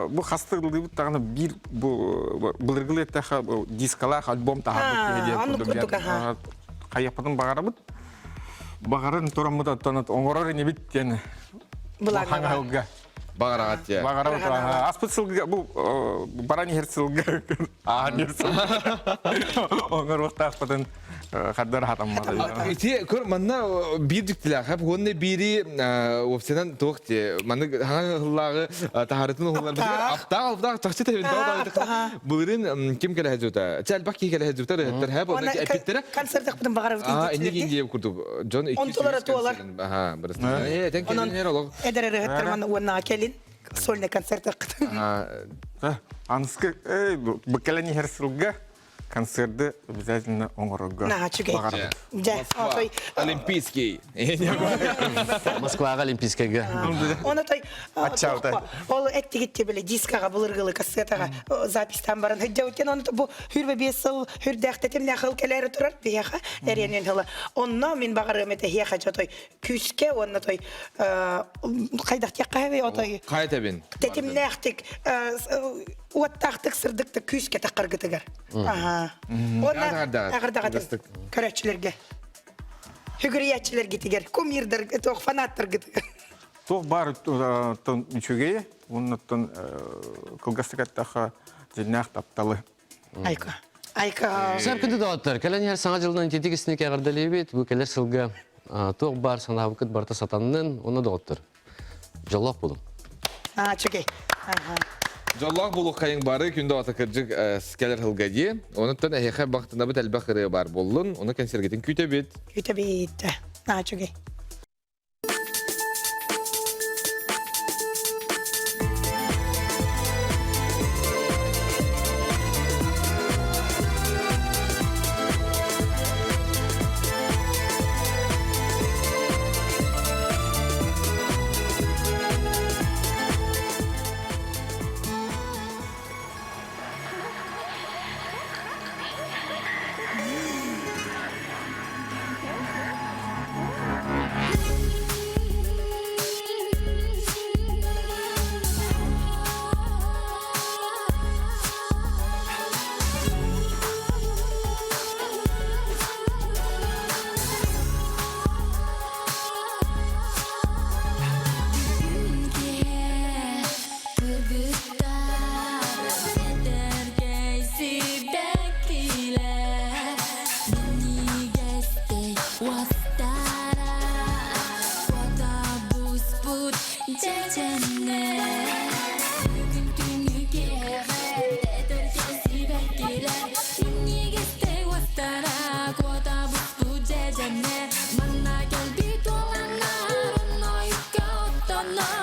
бу хаста ыллыыбыт даҕаны биир бу былыргылыы эттэххэ дискалаах альбом таһаарбыт киһи диэн курдук хайыахпытын баҕарабыт баҕарын тураммыт оттон оҥорор инибит диэн былааҥҥа Баҕараҕат дьэ. Баҕарабыт аспыт сылга бу баран иһэр сылга ааһан иһэр сылга оҥоруохтаахпытын хардары хатаммата. Ити көр манна биир дьиктилээх хап уонна биири уопсайынан туох те маннык хаҥа ыһыллааҕы таһаарытын уһуллар аптаах алптаах чахчы тэбин былырыын ким кэлэһэ жута чэ элбэх киһи кэлэһэ жута рыһыттар хэп онно эпиттэрэ концертахпытын баҕарабыт аа инник индия курдук дьон икки Онтулара туолар. Аха, бырастыы. Э, этэн Онон кэлин олох. эдэр ырыһыттар манна уоннаҕа кэлин сольный концерт ыккытын. Анскы бу кэлэн иһэр сылга концерты обязательно оҥорорго Наһаа үчүгэй. баҕарабыт. Дьэ, отой Олимпийский. Москваҕа Олимпийскайга. Оны той Аччаабыта. ол эттигит били дискаҕа былыргылы кассетаҕа запистан баран хыдьабыттен оны бу хүрбэ биэс сыл хүрдээхтэтим хыл кэлээри турар биһиэхэ эриэнин хыла онно мин баҕарыам этэ хиэхэ жотой күүскэ уонна той хайдах тиэххэ отой Хайа тэбин. тэтимнээхтик уоттаахтык сырдыктык күүскэ таххаргытыгар аха уонна аҕырдаҕатын көрөөччүлэргэ хүгүрүйээччилэргитигэр кумирдар туох фанаттаргытыгар Туох баар үчүгэйи уоннаттан кылгастык эттэххэ дьиннээх тапталы Айка. Айка. Сап күндү доҕоттор, кэлэн иһэр саҥа дьылынан ититик истиник эҕэрдэлиибит. Бу кэлэр сылга туох баар санаабыккыт барыта сатаннын, уонна доҕоттор. Дьоллоох булуҥ. Аа, чүгэй. Аха. Дьоллоох булуоххайыҥ бары күндү оҕото кырдьык кэлэр сылга дии. Онуттан эһиэхэ бахтанабыт элбэх ырыа баар буоллун. Ону кэнсиэргитин күүтэбит. Күүтэбит. Аа, чүгэй.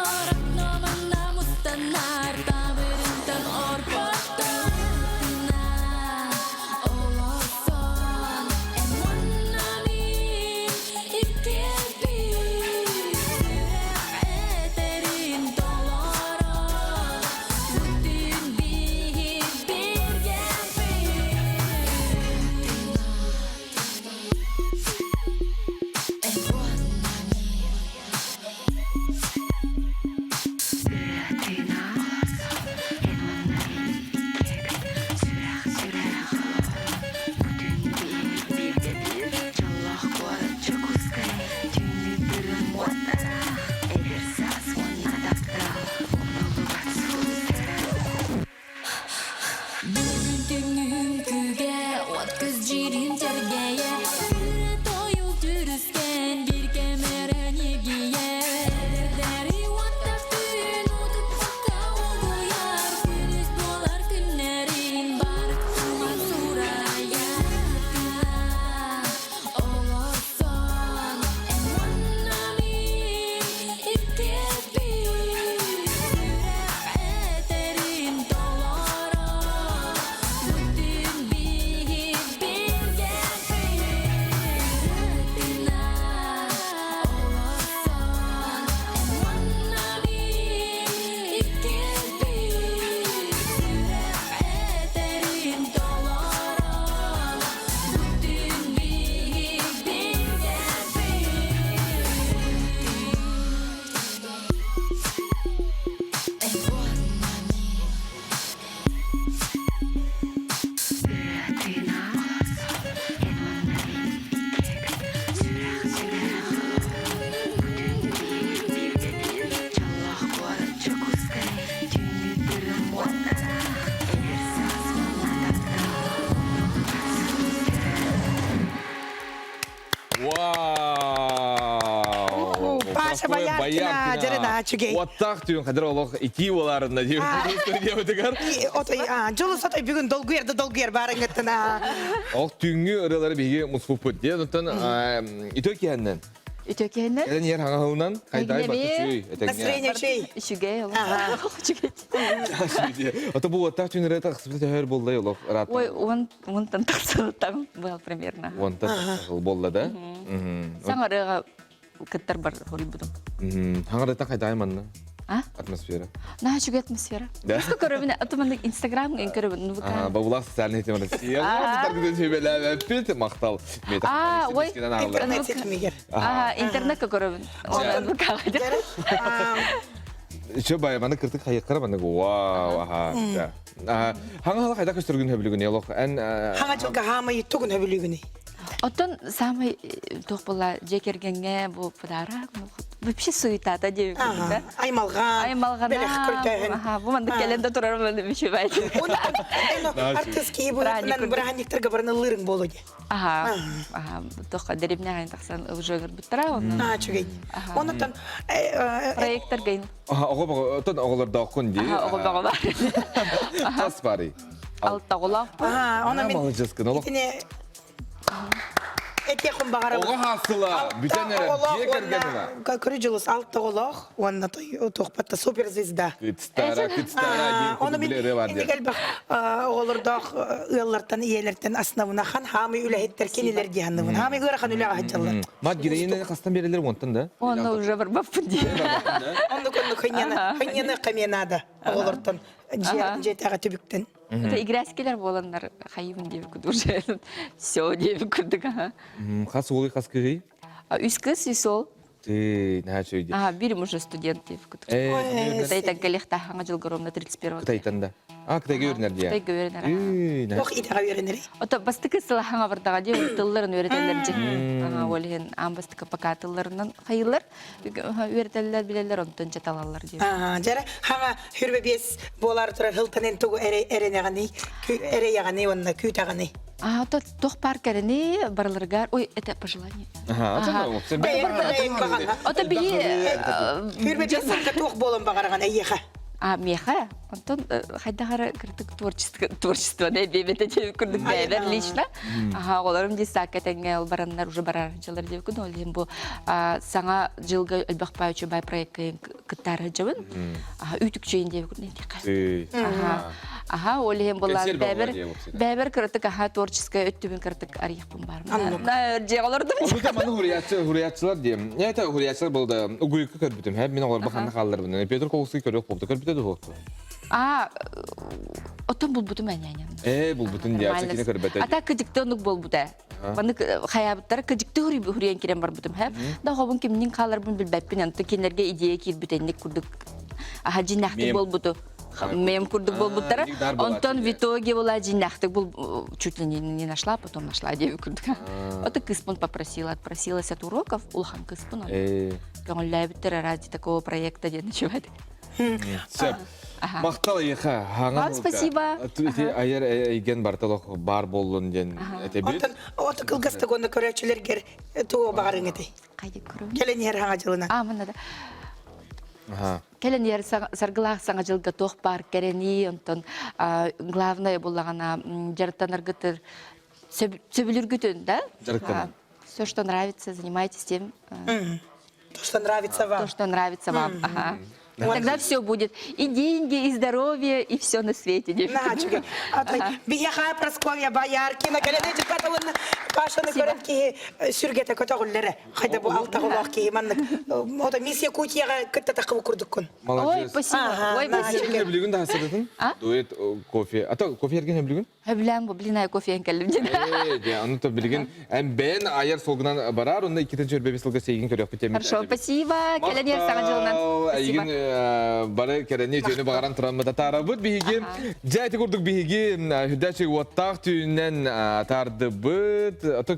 Онно-манна мустаннар табырынтан орпоттор Олорсон эн уонна мин иккиэппит Сүрэх этэрин толорон Бүтүн биһи биргэмпит Эн уонна мин Бүгүн түҥүҥкүгэ от көз жирин тергее Тойул түрүскен бир кемерен егие Эдердери уоттах түүн утуппакка угуяр Күнүс буолар күннэрин барык сурайар Олорсон эн уонна мин иккиэппит Сүрэх этэрин толорон Бүтүн биһи биргэмпит Олорсон эн уонна мин иккиэппит Сүрэх этэрин толорон Бүтүн биһи биргэмпит Эн уонна мин Вау! Паша Бояркина, дьэрэ үчүгэй. Уоттаах түүн хадыр олох итии боларына диэбитигэр. Отой, дьолу сотой бүгүн долгуйар да долгуйар баарыҥыттан. Ол түүҥҥү ырыалары биһиги муспуппут диэн оттон үтүө киһэннэн. Үтүө киһэннэн. Кэлэн иһэр хаҥаһылынан хайдай Эйгинэми. баттычүй этэҥҥэ. Настроение үчүгэй. Үчүгэй ол. Үчүгэй. Ото бу уоттаах түүн ырыата тахсыбыта төһөр буолла олох ыраатта. Ой, он онтан тахсыбыттан был примерно. Онтан тахсыл буолла да? Саҥарыга кыттар бар хоруйбутум. Хаҥарыта хайдай манна? А? Атмосфера. Наһаа үчүгэй атмосфера. Да? Просто көрөбүн, атыманнык Инстаграм көрөбүн, ну А, Бабулах социальный тема Россия. Таргыдан мақтал. А, ой, Интернет ситимигер. Ага, интернетка көрөбүн. Онон Еще бай, маны кыртык хайыккара маны вау, аха. Хаҥа хала хайда көстөргүн хөбүлүгүн олох эн Хаҥа дьылга хаамай тугун хөбүлүгүнүй? Оттон самый туох була дьиэ кэргэҥҥэ бу подарок вообще суетата диэбит да. Аймалҕан, Аймалҕана. бэлэх көрдөһүн. Аха, бу маннык кэлэн да турар мүчүбай. Артист киһи быһыытынан бырааһынньыктарга баран ыллыырыҥ буолуо дии. Аха, аха, туохха дэриэбинэҕин тахсан уже ылырбыттара онно. Аа, үчүгэй. Оннуттан Проекттар гайын. Оҕо оттон оҕолордооххун дии. Аха, оҕо бөҕө бар. Хас барый? Алта оҕолоох. Аа, оны мен Маладьыскын олох. итини этиэххин баҕарабын. Оҕо хаасыла бүтэн эрэр дьиэ кэргэн ыла. Көрү дьулус алта оҕолоох уонна туохпатта суперзвезда. Кытстара, кытстара диэн Оны курдук мен билэ ырыа бар инник диэн. элбэх оҕолордоох ыаллартан, ийэлэртэн основна хан хаамый үлэһиттэр кинилэр диһанныбын. Хаамый ыарахан үлэҕэ сылдьаллар. Мат героини хастан берелер онтон да? Онно уже барбаппын дии. Оннук оннук хынньана, хынньана каменада оҕолортон дьиэтээҕи түбүктэн. Это игряскилер буоланнар хайым диэбит курдук уже все диэбит курдук аха. Хас уолуй хас кыһый? Үс кыз, үс уол. Ты, наһаа үчүгэй. Ага, бирим уже студент диэбит курдук. Кытайтан кэлиэхтээх хаҥа дьылга ровно 31 Кытайтан да. А, Кытайга үөрэнэр дии. Кытайга үөрэнэр. Туох идэҕэ үөрэнэрий? Ото бастакы сыл хаҥа бардаҕа дии тылларын үөрэтэллэр дьи. Ага, ол иһин аан бастакы пока тылларынан хайылар үөрэтэллэр, билэллэр, онтон дьэ талаллар диэн. Дьэрэ, хаҥа хүрбэ биэс буолар турар хылтан эн тугу эрэнэҕиний, эрэйэҕиний уонна күүтэҕиний? А, то туох паар кэрэни барыларыгар, ой, это пожелание. Ото биһи Хүрбэ биэс сылга туох буолан баҕараҕын эйиэхэ? А миэхэ онтон хайдах эрэ кырдык творчество творчествоны эбиэбэтэ диэбит курдук бэйэбэр лично. Аха оҕолорум детсадка тэҥҥэ ол бараннар уже барар дьылар диэбиккин ол иһин бу саҥа дьылга элбэх баай үчүгэй проекка кыттаары сылдьабын. Аха үүтүкчэйин диэбит курдук этиэххэ. Аха аха ол иһин буллаан бэйэбэр бэйэбэр кыратык аха творческай өттүбүн кыратык арыйахпын баар. Дьиэҕэ олордум. Онута маны хуруйааччы хуруйааччылар диэм. Это хуруйааччылар болды. Угуйка көрбүтүм. Хэп мин оҕолорбо ханна хаалларбын. Петр Коловский көрүөх болду. Көрбүтэ дуһуохту. А, оттон булбутум әнәнен. Э, булбутун диye. Кини көрбөтө. Ата кыдыкты онук болбута. Маны хаябыттар кыдыкты хуруйан кирен барбытым. Хэп. Да хобун кимнин хааларбын билбэппин. Анты кинерге идея киирбитенник курдук. Аха жиннахтык болбуту. Мем курдук болбуттара. Онтон в итоге была жиннахтык был чуть ли не нашла, потом нашла деви курдук. Вот кыспын попросила, отпросилась от уроков, улахан кыспын. Көңүллээбиттер ради такого проекта диэн ночевать. Сөп. Махтал эйиэхэ. Вам спасибо. Айар эйген барталох бар боллун диэн этебит. Онтон ото кылгастык онно көрөөчүлэргэр туо баҕарыҥ этэй. Хайдык көрөм. Кэлэн иһэр хаҥа дьылынан. А, манна да. Кэлэн иһэр саргылаах саҥа дьылга туох баар кэрэнии, онтон главное буллаҕына дьарыктанаргытыр сөбүлүргүтүн, да? Дьарыктанан. Все, что нравится, занимайтесь тем. То, что нравится вам. То, что нравится вам. Ага. Тогда все будет. И деньги, и здоровье, и все на свете. Наачуга. Биһиэхэ Прасковья Бояркина кэлэн дьыккатылын Пашаны көрөн киһи сүргэтэ көтөҕүллэрэ. Хайда бу алтаҕылаах киһи маннык. Ото мисс Якутияҕа кытта таххыбы курдуккун. Ой, спасибо. Ой, спасибо. Билигин да хасадытын? Дуэт кофе. Ата кофе эрген билигин? Хөбүлээн бу блин кофе кэллим дьин. Ээ, аны то билигин эн бэйэн айар суолгунан барар, онно иккитин чөрбөбү сылга сейгин көрүөхпүт эмит. Хорошо, спасибо. Кэлэн иһэр саҥа дьылынан. Эйигин бары кэрэни үтүөнү баҕаран тураммыт атаарабыт биһиги. Дьэ ити курдук биһиги үрдээчи уоттаах түүнүнэн атаардыбыт. Ото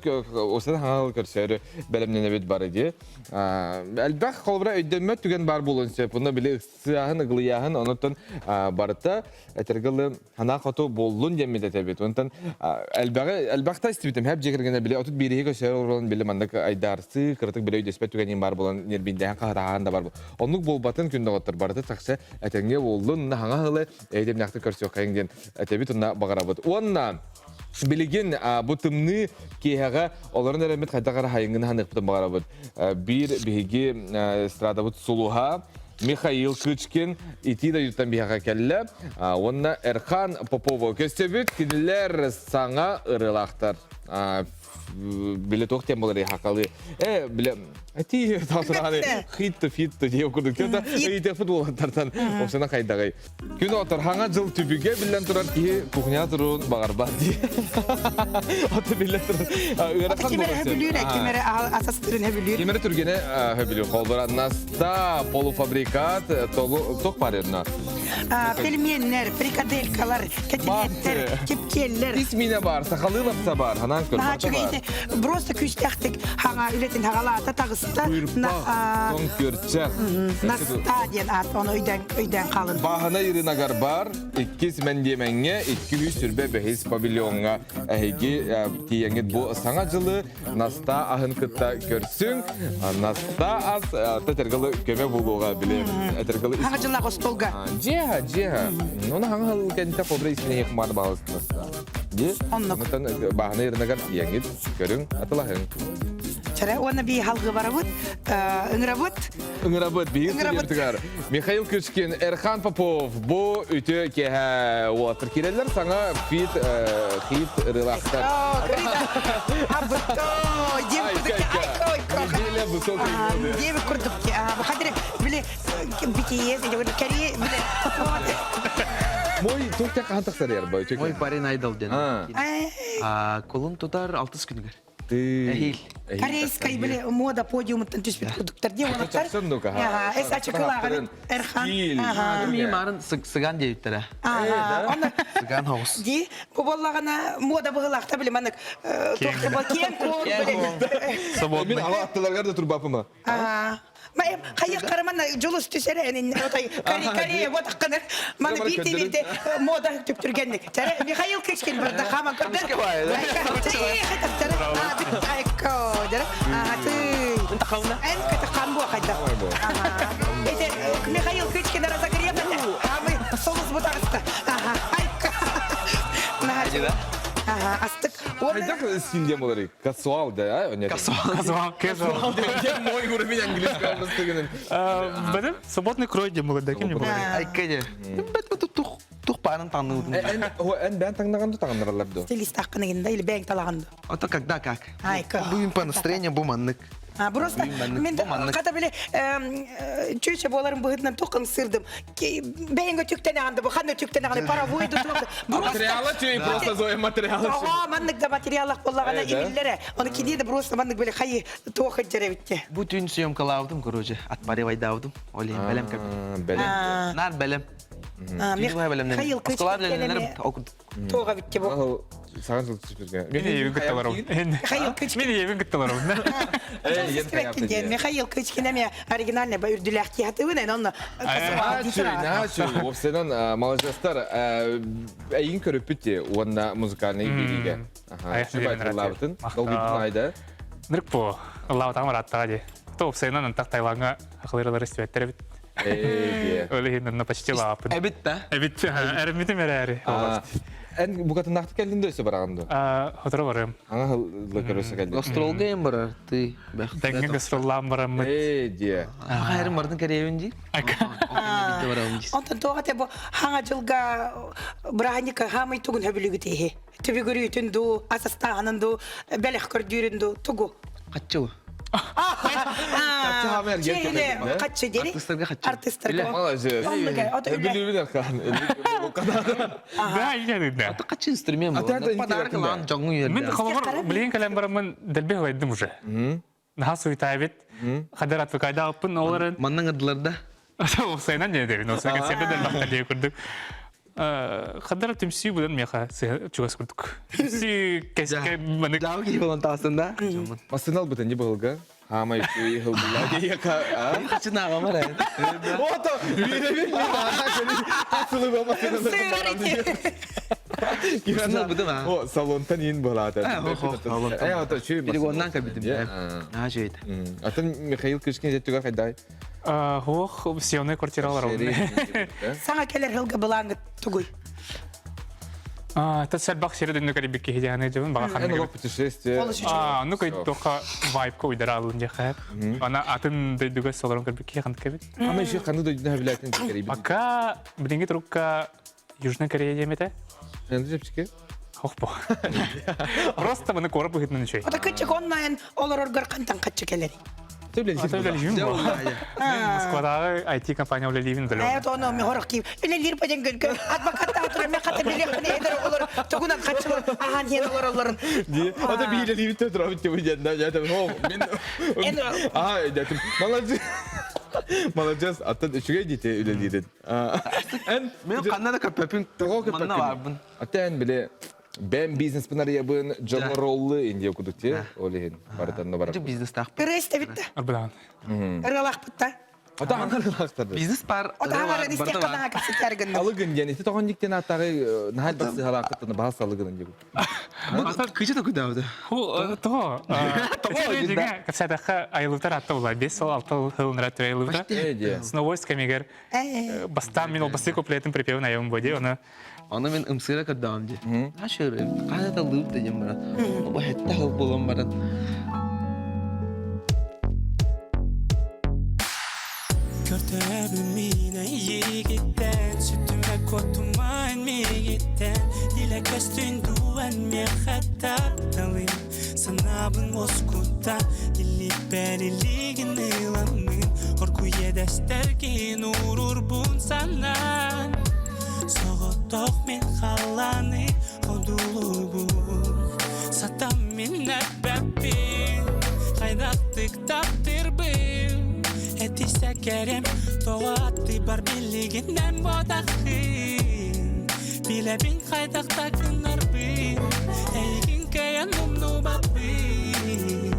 осен хаҥал көрсөөрү бэлэмнэнэбит бары дии. Элбэх холобура өйдөммөт түгэн бар буолуон сөп. Онно били ыксыаһын, ыгылыйааһын, онуттан барыта этэргылы Ханаа хоту буоллун диэммит этэбит. Онтон элбэҕи элбэхтэ истибитим. Хэп дьиэ кэргэнэ били 31 көсөр олорон били маннык айдаарсыы, кыратык били өйдөспөт түгэниин бар буолан нербиндэһэн хаһытааһан да бар. Оннук буолбатын күн доҕоттор барыта тахса этэҥҥэ буоллун, хаҥа ылы эйдемнэхтик көрсүөххэйиҥ диэн этэбит уонна баҕарабыт. Уонна билигин бу тымныы киэһэҕэ олорон эрэммит хайдах эрэ хайыҥҥын ханыахпытын баҕарабыт. Биир биһиги эстрадабыт сулуһа Михаил Кычкин итии дойдуттан биһиэхэ кэллэ. Уонна Эрхан Попова көстөбүт. Кинилэр саҥа ырыалаахтар. Биле туох тем болар хакалы. Э, биле Ти тасыраны хит фит диye курдук. Тета ыйтыпыт уолаттартан опсана хайдагай. Күн отор хаҥа жыл түбүгэ биллэн турар киһи кухня туруун баҕарбат дии. Ото биллэн турар. Ыарахан Кимэрэ хөбүлүүр, кимэрэ асастырын хөбүлүүр. Кимэрэ түргэнэ хөбүлүүр. Холбора наста полуфабрикат толук бар ерна. Пельменнер, фрикаделькалар, кэтилиэттэр, кипкиэллэр. Ис минэ бар, сахалыы лапса бар, ханан көр. Просто күүстээхтик хаҥа үлэтин хагалаата таҕыста. Кыырпах, тоҥ күөрчэх. Наста диэн аат, ону өйдөөн өйдөөн хаалын. Бааһына Иринагар бар, иккис мэндиэмэҥҥэ, 225 павильоҥҥа эһиги тиийэҥҥит бу саҥа дьылы Наста аһын кытта көрсүҥ. Наста ас тэтэргалы көмө буолуоҕа били этэргалы Хаҥа дьыллаах остуолга. Дьиэһэ, дьиэһэ. Оны хаҥа хыл кэнтэ кобра исминех маны баалыстынаста. Ди, Оннук. Онтон бааһына Иринагар тиийэҥҥит көрүҥ, атылаһыҥ. Чара уонна би халгы барабыт, ыҥырабыт. Ыҥырабыт, биһиги Ыҥырабыт. студиябытыгар Михаил Кычкин, Эрхан Попов бу үтүө киэһэ уолаттар киирэллэр саҥа фит хит ырыалаахтар. Неделя высокой моды. Диэбит курдук хадыр били BTS кэрии били Мой туох хаһан тахсар ярба Мой парень айдол диэн. Кулун тутар алтыс күнүгэр. Эһиил. Корейскай били мода подиумуттан түспүт курдуктар дии уолаттар. Эс ачыкылааҕын Эрхан. Мии марын сыган диэбиттэрэ. Сыган хоҕус. Ди бу буоллаҕына мода быһылаахта били маннык туох киэн куор били. Мин ала аттыларгар да турбапыма. Хайыаххара манна дьулус түсэрэ отой Корея вот акканар маны бирде бирде мода түптүргенник. Чара Михаил Кычкин барда хаман көрдөр. Михаил Кычкин разогрев. бу таҕыста. Аха, айка. Наһаа Аха, астык. Хайдах стиль болары? Касуал да, а? Касуал. Касуал, касуал. Мой уровень английского просто Бадым, свободный крой дем было, да, кем не было. Айка же. Бет бет тух тух парын таңныбытын. Эн эн бән таңнаган таңнаралар до. Стилист аққынығында или бәң талағанды. А то когда как. Айка. Бүгүн по настроению бу маннык. А, просто мен қата біле чөйче боларын бұғытынан тоқын сырдым. Бәйінгі түктен ағанды, бұ қандай түктен ағанды, паровой ду туқты. Материалы чөй, просто Зоя материалы. Ага, маннык да материалах боллағана имиллere. Оны кидейді просто маннык біле қайы тоқы жеребітте. Бу түн съемкалаудым, короче, отпаривайдаудым. Олейм, бәлем кәп. Бәлем. Нар бәлем. Михаил Тоға бітте бұл. Саған жыл түсіп Мен ебін күтталарым. Михаил Кычкин. Мен ебін күтталарым. Михаил Кычкин эме оригинальный ба үрдүләк тиятыбын, онны. Начу, опсенан молодежстар әйін көріп бітте, онна музыкальный бириге. Лабытын, долгитын айда. Нырк по, лабытан бараттаға де. То опсенан антақ Таиландға ақылыралар истебеттер бит. Өлі хиннен почти лапын. Әбит та? Әбит, әрмитім әрі. Эн букатын нақты келдин дөйсө барагынды. Хотора барым. Аңа хыллы көрөсө келдин. Гастролга эм барар, ты. Тәңге гастроллам барам. Э, де. Хайрым бардын керебин ди. Онтон тоға те бу хаңа жылга браһаника хамай тугун хөбүлүгү тиһи. Түбүгүрүтүн ду, асастаанын ду, бәлэх көрдүүрүн ду, тугу. Каччы. Каччы дери. Артистерге каччы. Артистерге. Молодец. Да, я да. Ата каччы инструмент бу. Подарок лан жоңу Мен ерде. холомор билген калем барамын дэлбе хайдым уже. Наха суйтабит. Хадar атвыкайда алыппын оларын. Маннан ыдыларда. Осайнан не дерин, осайнан концертте дэл бахта дие көрдүк. Хадar түмсүү будан меха чугас көрдүк. Түмсүү кеске маны. Жау кийип болон таасында. Масынал бутын не былга. Хамай күй хылбыла дия ка. Каччы нагамар. Ото, бире бир Асылы болмасын. Масынал бутын а. О, салонтан ин балата. Салонтан. Э, ото чүй. Перегоннан кабитим. А, чүйт. Атын Михаил Кышкин жеттүгө кайдай. Хуох, съемный квартиралар. Саңа келер хылга былаңы тугуй. Та сәлбақ сері дүнні кәрі бікке хедяны жабын баға Эн олох путешествие. А, ну кой тоқа вайб ко уйдара алын жақа. Ана атын дөйдүгө солорон көр бікке қанды кәбет. Ама еще қанды дөйдүнө хөбүләтин кәрі. Пока билинги трукка Южная Корея демете. Энди жепчике? Хохпо. Просто мына корып быгытын чөй. Ота кычык онлайн олор оргар кантан каччы келери. Москвадагы IT компания үлелибин дөлө. Э, тоно ми хорох кип. Үлелир паден гөлкө. Адвокат атыр мен ката билек кыны эдер олор. Тугунан каччылар ахан хен олор олорун. Ди, ата билелибит төтөрөбүт деп жанда я там о мен. А, дятым. Молодец. Молодец, аттан үчүгэй дите үлелирин. Эн Мен канна да көпөпүн. Манна барбын. Аттан биле бен бизнес пынар ябын жон роллы инде кудукте олихин барытан бар. Бизнес тақ. Ыры битте. Арбадан. Ырылах битте. Ата аңарылақтарды. Бизнес бар. Ота аңарын истек қана кәсіп Алыгын ден, ити тоған диктен аттағы нахал басы халақыттыны бағасы алыгын деп. Кычы да күдәуді. Того. Того. Кәпсәдәхі айылытар атты була. 5 сол 6 хылынра түрі айылытар. Сновойс кемегер. Бастан мен ол басы куплетин припевін айылым боди. Оны Оны мен ымсыра көрдәм ди. Ашыр, кайда да лып дедим брат. Бу хәтта хыл булам брат. Көртөбүн мина егеттен Сүтүмө котумайн мегеттен Диле көстүн дуан мен хаттапталым Санабын оскутта Илип ыламын Орку едестерген урурбун санан Соготок мен халаны одулубун Сатам мен әппәппин Кайдактык таптырбын Этисе керем тоғатты бар билигинен бодахын Билебин хайдакта кынарбын Эйгин каян умнубаппын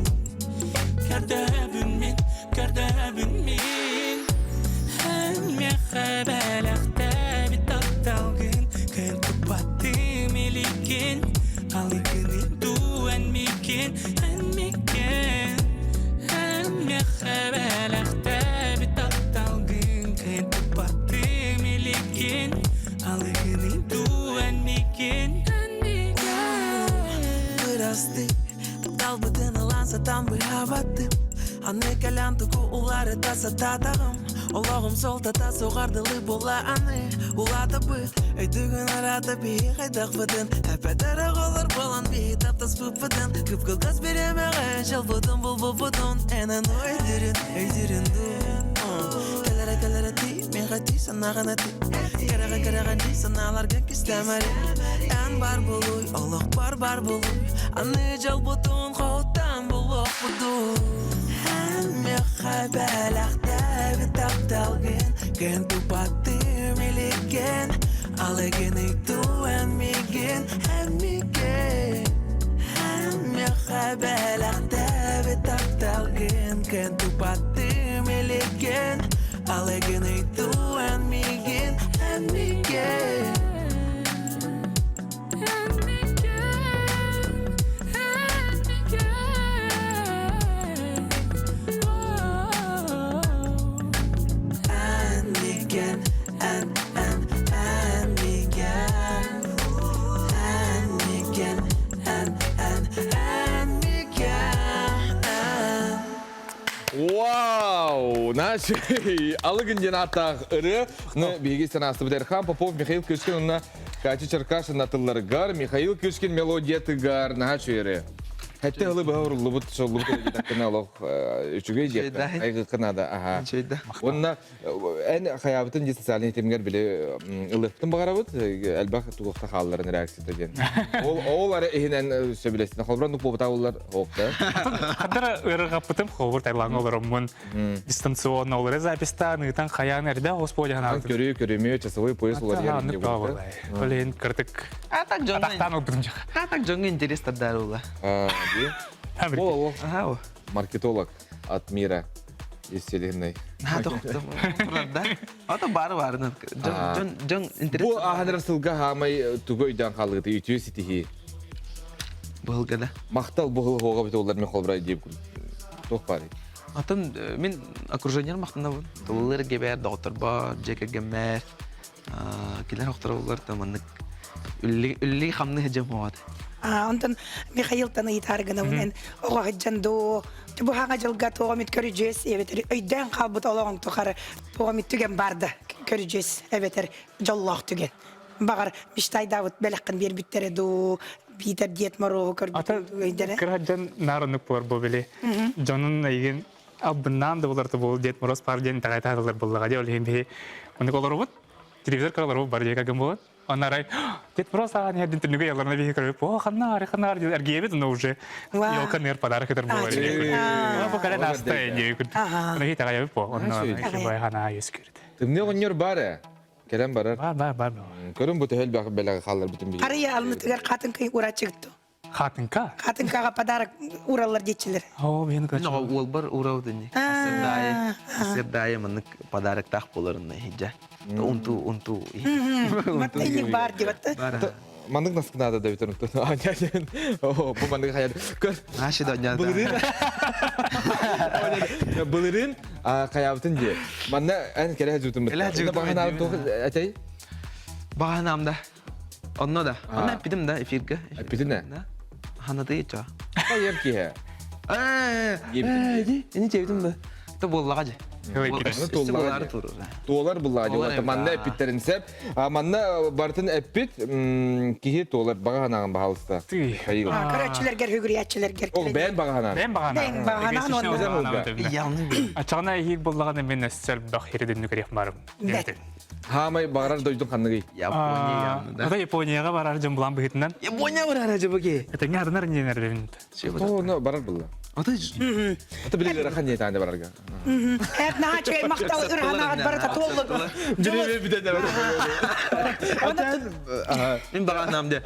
Көрдөбүн мен, көрдөбүн мен Ән тапталгын Кын тупаттым иликен Алыгын дуэн мекен, ән мекен Ән тапталгын Кын тупаттым иликен. Сатан быһаабаттым Аны кэлэн тугу уларыта сатаатаҕым Олоҕум суолтата суҕардылыы буола аны Улаатабыт өйдүүгүн араата биһи хайдахпытын Эпэтэр оҕолор буолан биһи таптаспыппытын Кып-кылгас бириэмэҕэ дьолбутун булбуппутун Эн аны өйдүүрүн, өйдүүрүн дуу Кэлэрэ кэлэрэ тии, миэхэ тии санааҕын этий Кэрэҕэ кэрэҕэ дии санааларга кистэмэри Эн бар буолуй, олох бар бар буолуй Аны дьолбутун хоһуттан булуохпутун Эн миэхэ бэлэхтээбит тапталгын Кэн тупаттым иликкен Алыгын ыйтуу эн миигин, эн миигин Эн миэхэ бэлэхтээбит тапталгын Кэн тупаттым иликкен Алыгын ыйтуу эн миигин, эн миигин Эн миигин, эн, эн, эн миигин Эн миигин, эн, эн, эн миигин Вау! Наши Алыгын диэн ааттаах ырыа. Ну, биһиги санаастыбыт Эрхан Попов, Михаил Кышкин уонна Катя Черкашина тылларыгар, Михаил Кышкин мелодиятыгар наһаа үчүгэй ырыа. Хэтте ылы быһа уруллубут, соллубут ырыа олох үчүгэй диэххэ. Айгыкка наада, аха. Уонна эн хайаабытын дии социальный ситимҥэр били ылыахпытын баҕарабыт, элбэх тугухта хаалларын реакцията диэн. Ол ол ара иһинэн сөбүлэстин. Холборон нуппубута уллар оокта. Хаддара ырыгаппытым холбор Таиланга олороммун дистанционно олоро запистаан ыытан хайаан эрдэ господи ханаабытым. Көрүү көрүмү часовой пояс уларыйар инде болду. Олен кыртык А так дьоҥҥо атахтаан ылбытым жах. А так дьоҥҥо интерес тардар ула. А, ди. О, о. Ага. Маркетолог от мира из вселенной. Да? Ото бары бары. Дьон дьон интерес. Бу аһаныр сылга хаамай тугу өйдөөн хаалыгыты үтүө ситиһии. Быһылга да. Махтал быһыл хоға бит олар мен холбрай дип туох бары. Атын мин окружением махтанабын. Тыллар гебер, доктор бар, жеке геммер. Килер охтороллар таманнык үлли хамны хеджем хоат. Онтон Михаилтан ыйытаар гынабын эн оҕо сылдьан дуу бу хаҥа дьылга туох эмит көрүдьүөс эбэтэр өйдөөн хаалбыт олоҕуҥ тухары туох эмит түгэн баар да көрүдьүөс эбэтэр дьоллоох түгэн баҕар мечтайдаабыт бэлэххин биэрбиттэрэ дуу биитэр Дед Морозу көрбүт өйдөнө Кыра дьон наар оннук буолар бу били дьонун эйигин албыннаан да булар бу Дед Мороз паар диэн итэҕэйэ буллаҕа дии ол иһин биһи оннук олоробут телевизор көрө олоробут бары дьиэ кэргэн буолан Онно арай Дед Мороз ааҕан иһэрдин түннүгэ ялларына биһи көрөбүт о ханна аары ханна аары эргийэбит но уже елка ныр подарок этер буолар бу кэлэн ааста диye күрдүк Оны итэҕэйэбит бу онно бай ханаа үөскүүрүт Тымныы оҕонньор бар ээ. Кэлэн барар. Бар бар бар. Көрүн бу төһөл бэлэҕи хаалларбытын билигин. Харыйа алнытыгар хатыҥкай урачыгытты. Хатынка? Хатынкаҕа подарок ураллар диэччилэр. Оо, мен Мин уолбар урабыт ини. Сырдаайы, сырдаайы маннык подароктаах буоларын иһдьэ. Унту, унту. Маттайник бар диэбэтте. Маннык наскынаада да бүтэр унту. О, бу маннык хайар. Көр. Наша да дня. Былырыын. Былырыын хайаабытын дии. Манна эн кэлэ жутун. Кэлэ жутун. Баганаабын туох этэй? Баганаам да. Онно да. Онно эппитим да эфиргэ. Эппитин ээ? Ханатый чо. Хайыр киһи. Ээ, ини чебитим да. То буоллаҕа дьэ. Туоллаҕа Туолар буллаҕа дьэ. Манна эппиттерин сеп. Манна бартын эппит киһи туолар баҕа ханаҕын баһалыста. Көрөөччүлэргэр хүгүрүйээччилэргэр. Ол бэйэн баҕа ханаан. Бэйэн баҕа Бэйэн баҕа ханаан. Ачаҕына иһиир буллаҕына мен өссө элбэх хиридинни көрүөх барым. Бэт. Хаамай барар дойдум ханныгый? Япония. Ата Японияга барар дьон булан быһытынан. Япония барар жыбыки. Этеңге хатынар инженер дебин. О, но барар булла. Ата Ата билер ырахан не таанда барарга. Эт наһаа үчүгэй махтал ырханаҕыт барыта туоллук. Дьүрүбэ бүтэн Мин баганаам де.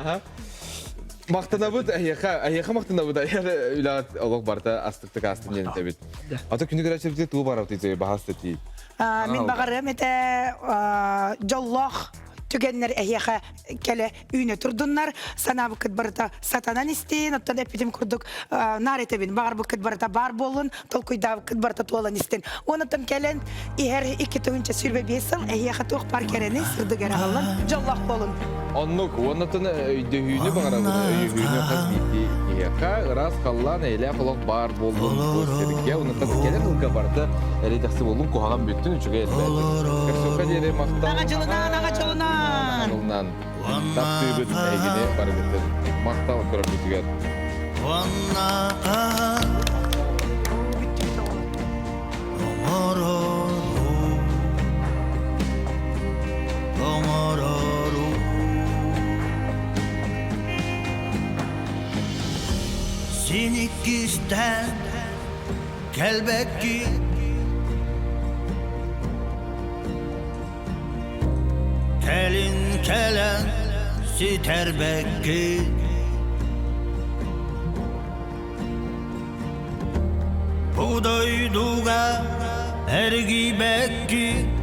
Мактанабыт эһиэхэ, эһиэхэ мактанабыт үлэҕит олох барыта астыктык астын диэн этэбит. Ата күнү көрөөччүбүтүгэр тугу барабытый баһаас тэтии. Мин баҕарыам этэ дьоллоох түгэннэр эһиэхэ кэлэ үүнэ турдуннар, санаабыккыт барыта сатанан истин, оттон эппитим курдук наар этэбин, баҕарбыккыт барыта баар буоллун, толкуйдаабыккыт барыта туолан истин. Онуттан кэлэн иһэр 2025 сыл эһиэхэ туох баар кэрэни, сырдык эрэ аҕаллан, дьоллоох буолун. Оннук, уоннатын өйдөһүүнү баҕарабын, өйөһүүнү хас биирдии киһи. эһиэхэ ыраас халлаан эйэлээх олох баар буоллун бу сиргэ. Онуттан кэлэр сылга барыта эрэй-дэхси буоллун, куһаҕан бүттүн, үчүгэй элбээтин. Көрсүөххэ диэри махтал. Аҕа дьылынан, аҕа дьылынан! Дьылынан таптыыбыт эһигини барыгытын. Махтал көрөргүтүгэр. Уонна оҥорору, оҥорору. Син иккистээн кэлбэккин Кэлин кэлэн ситэрбэккин Бу дойдуга эргийбэккин.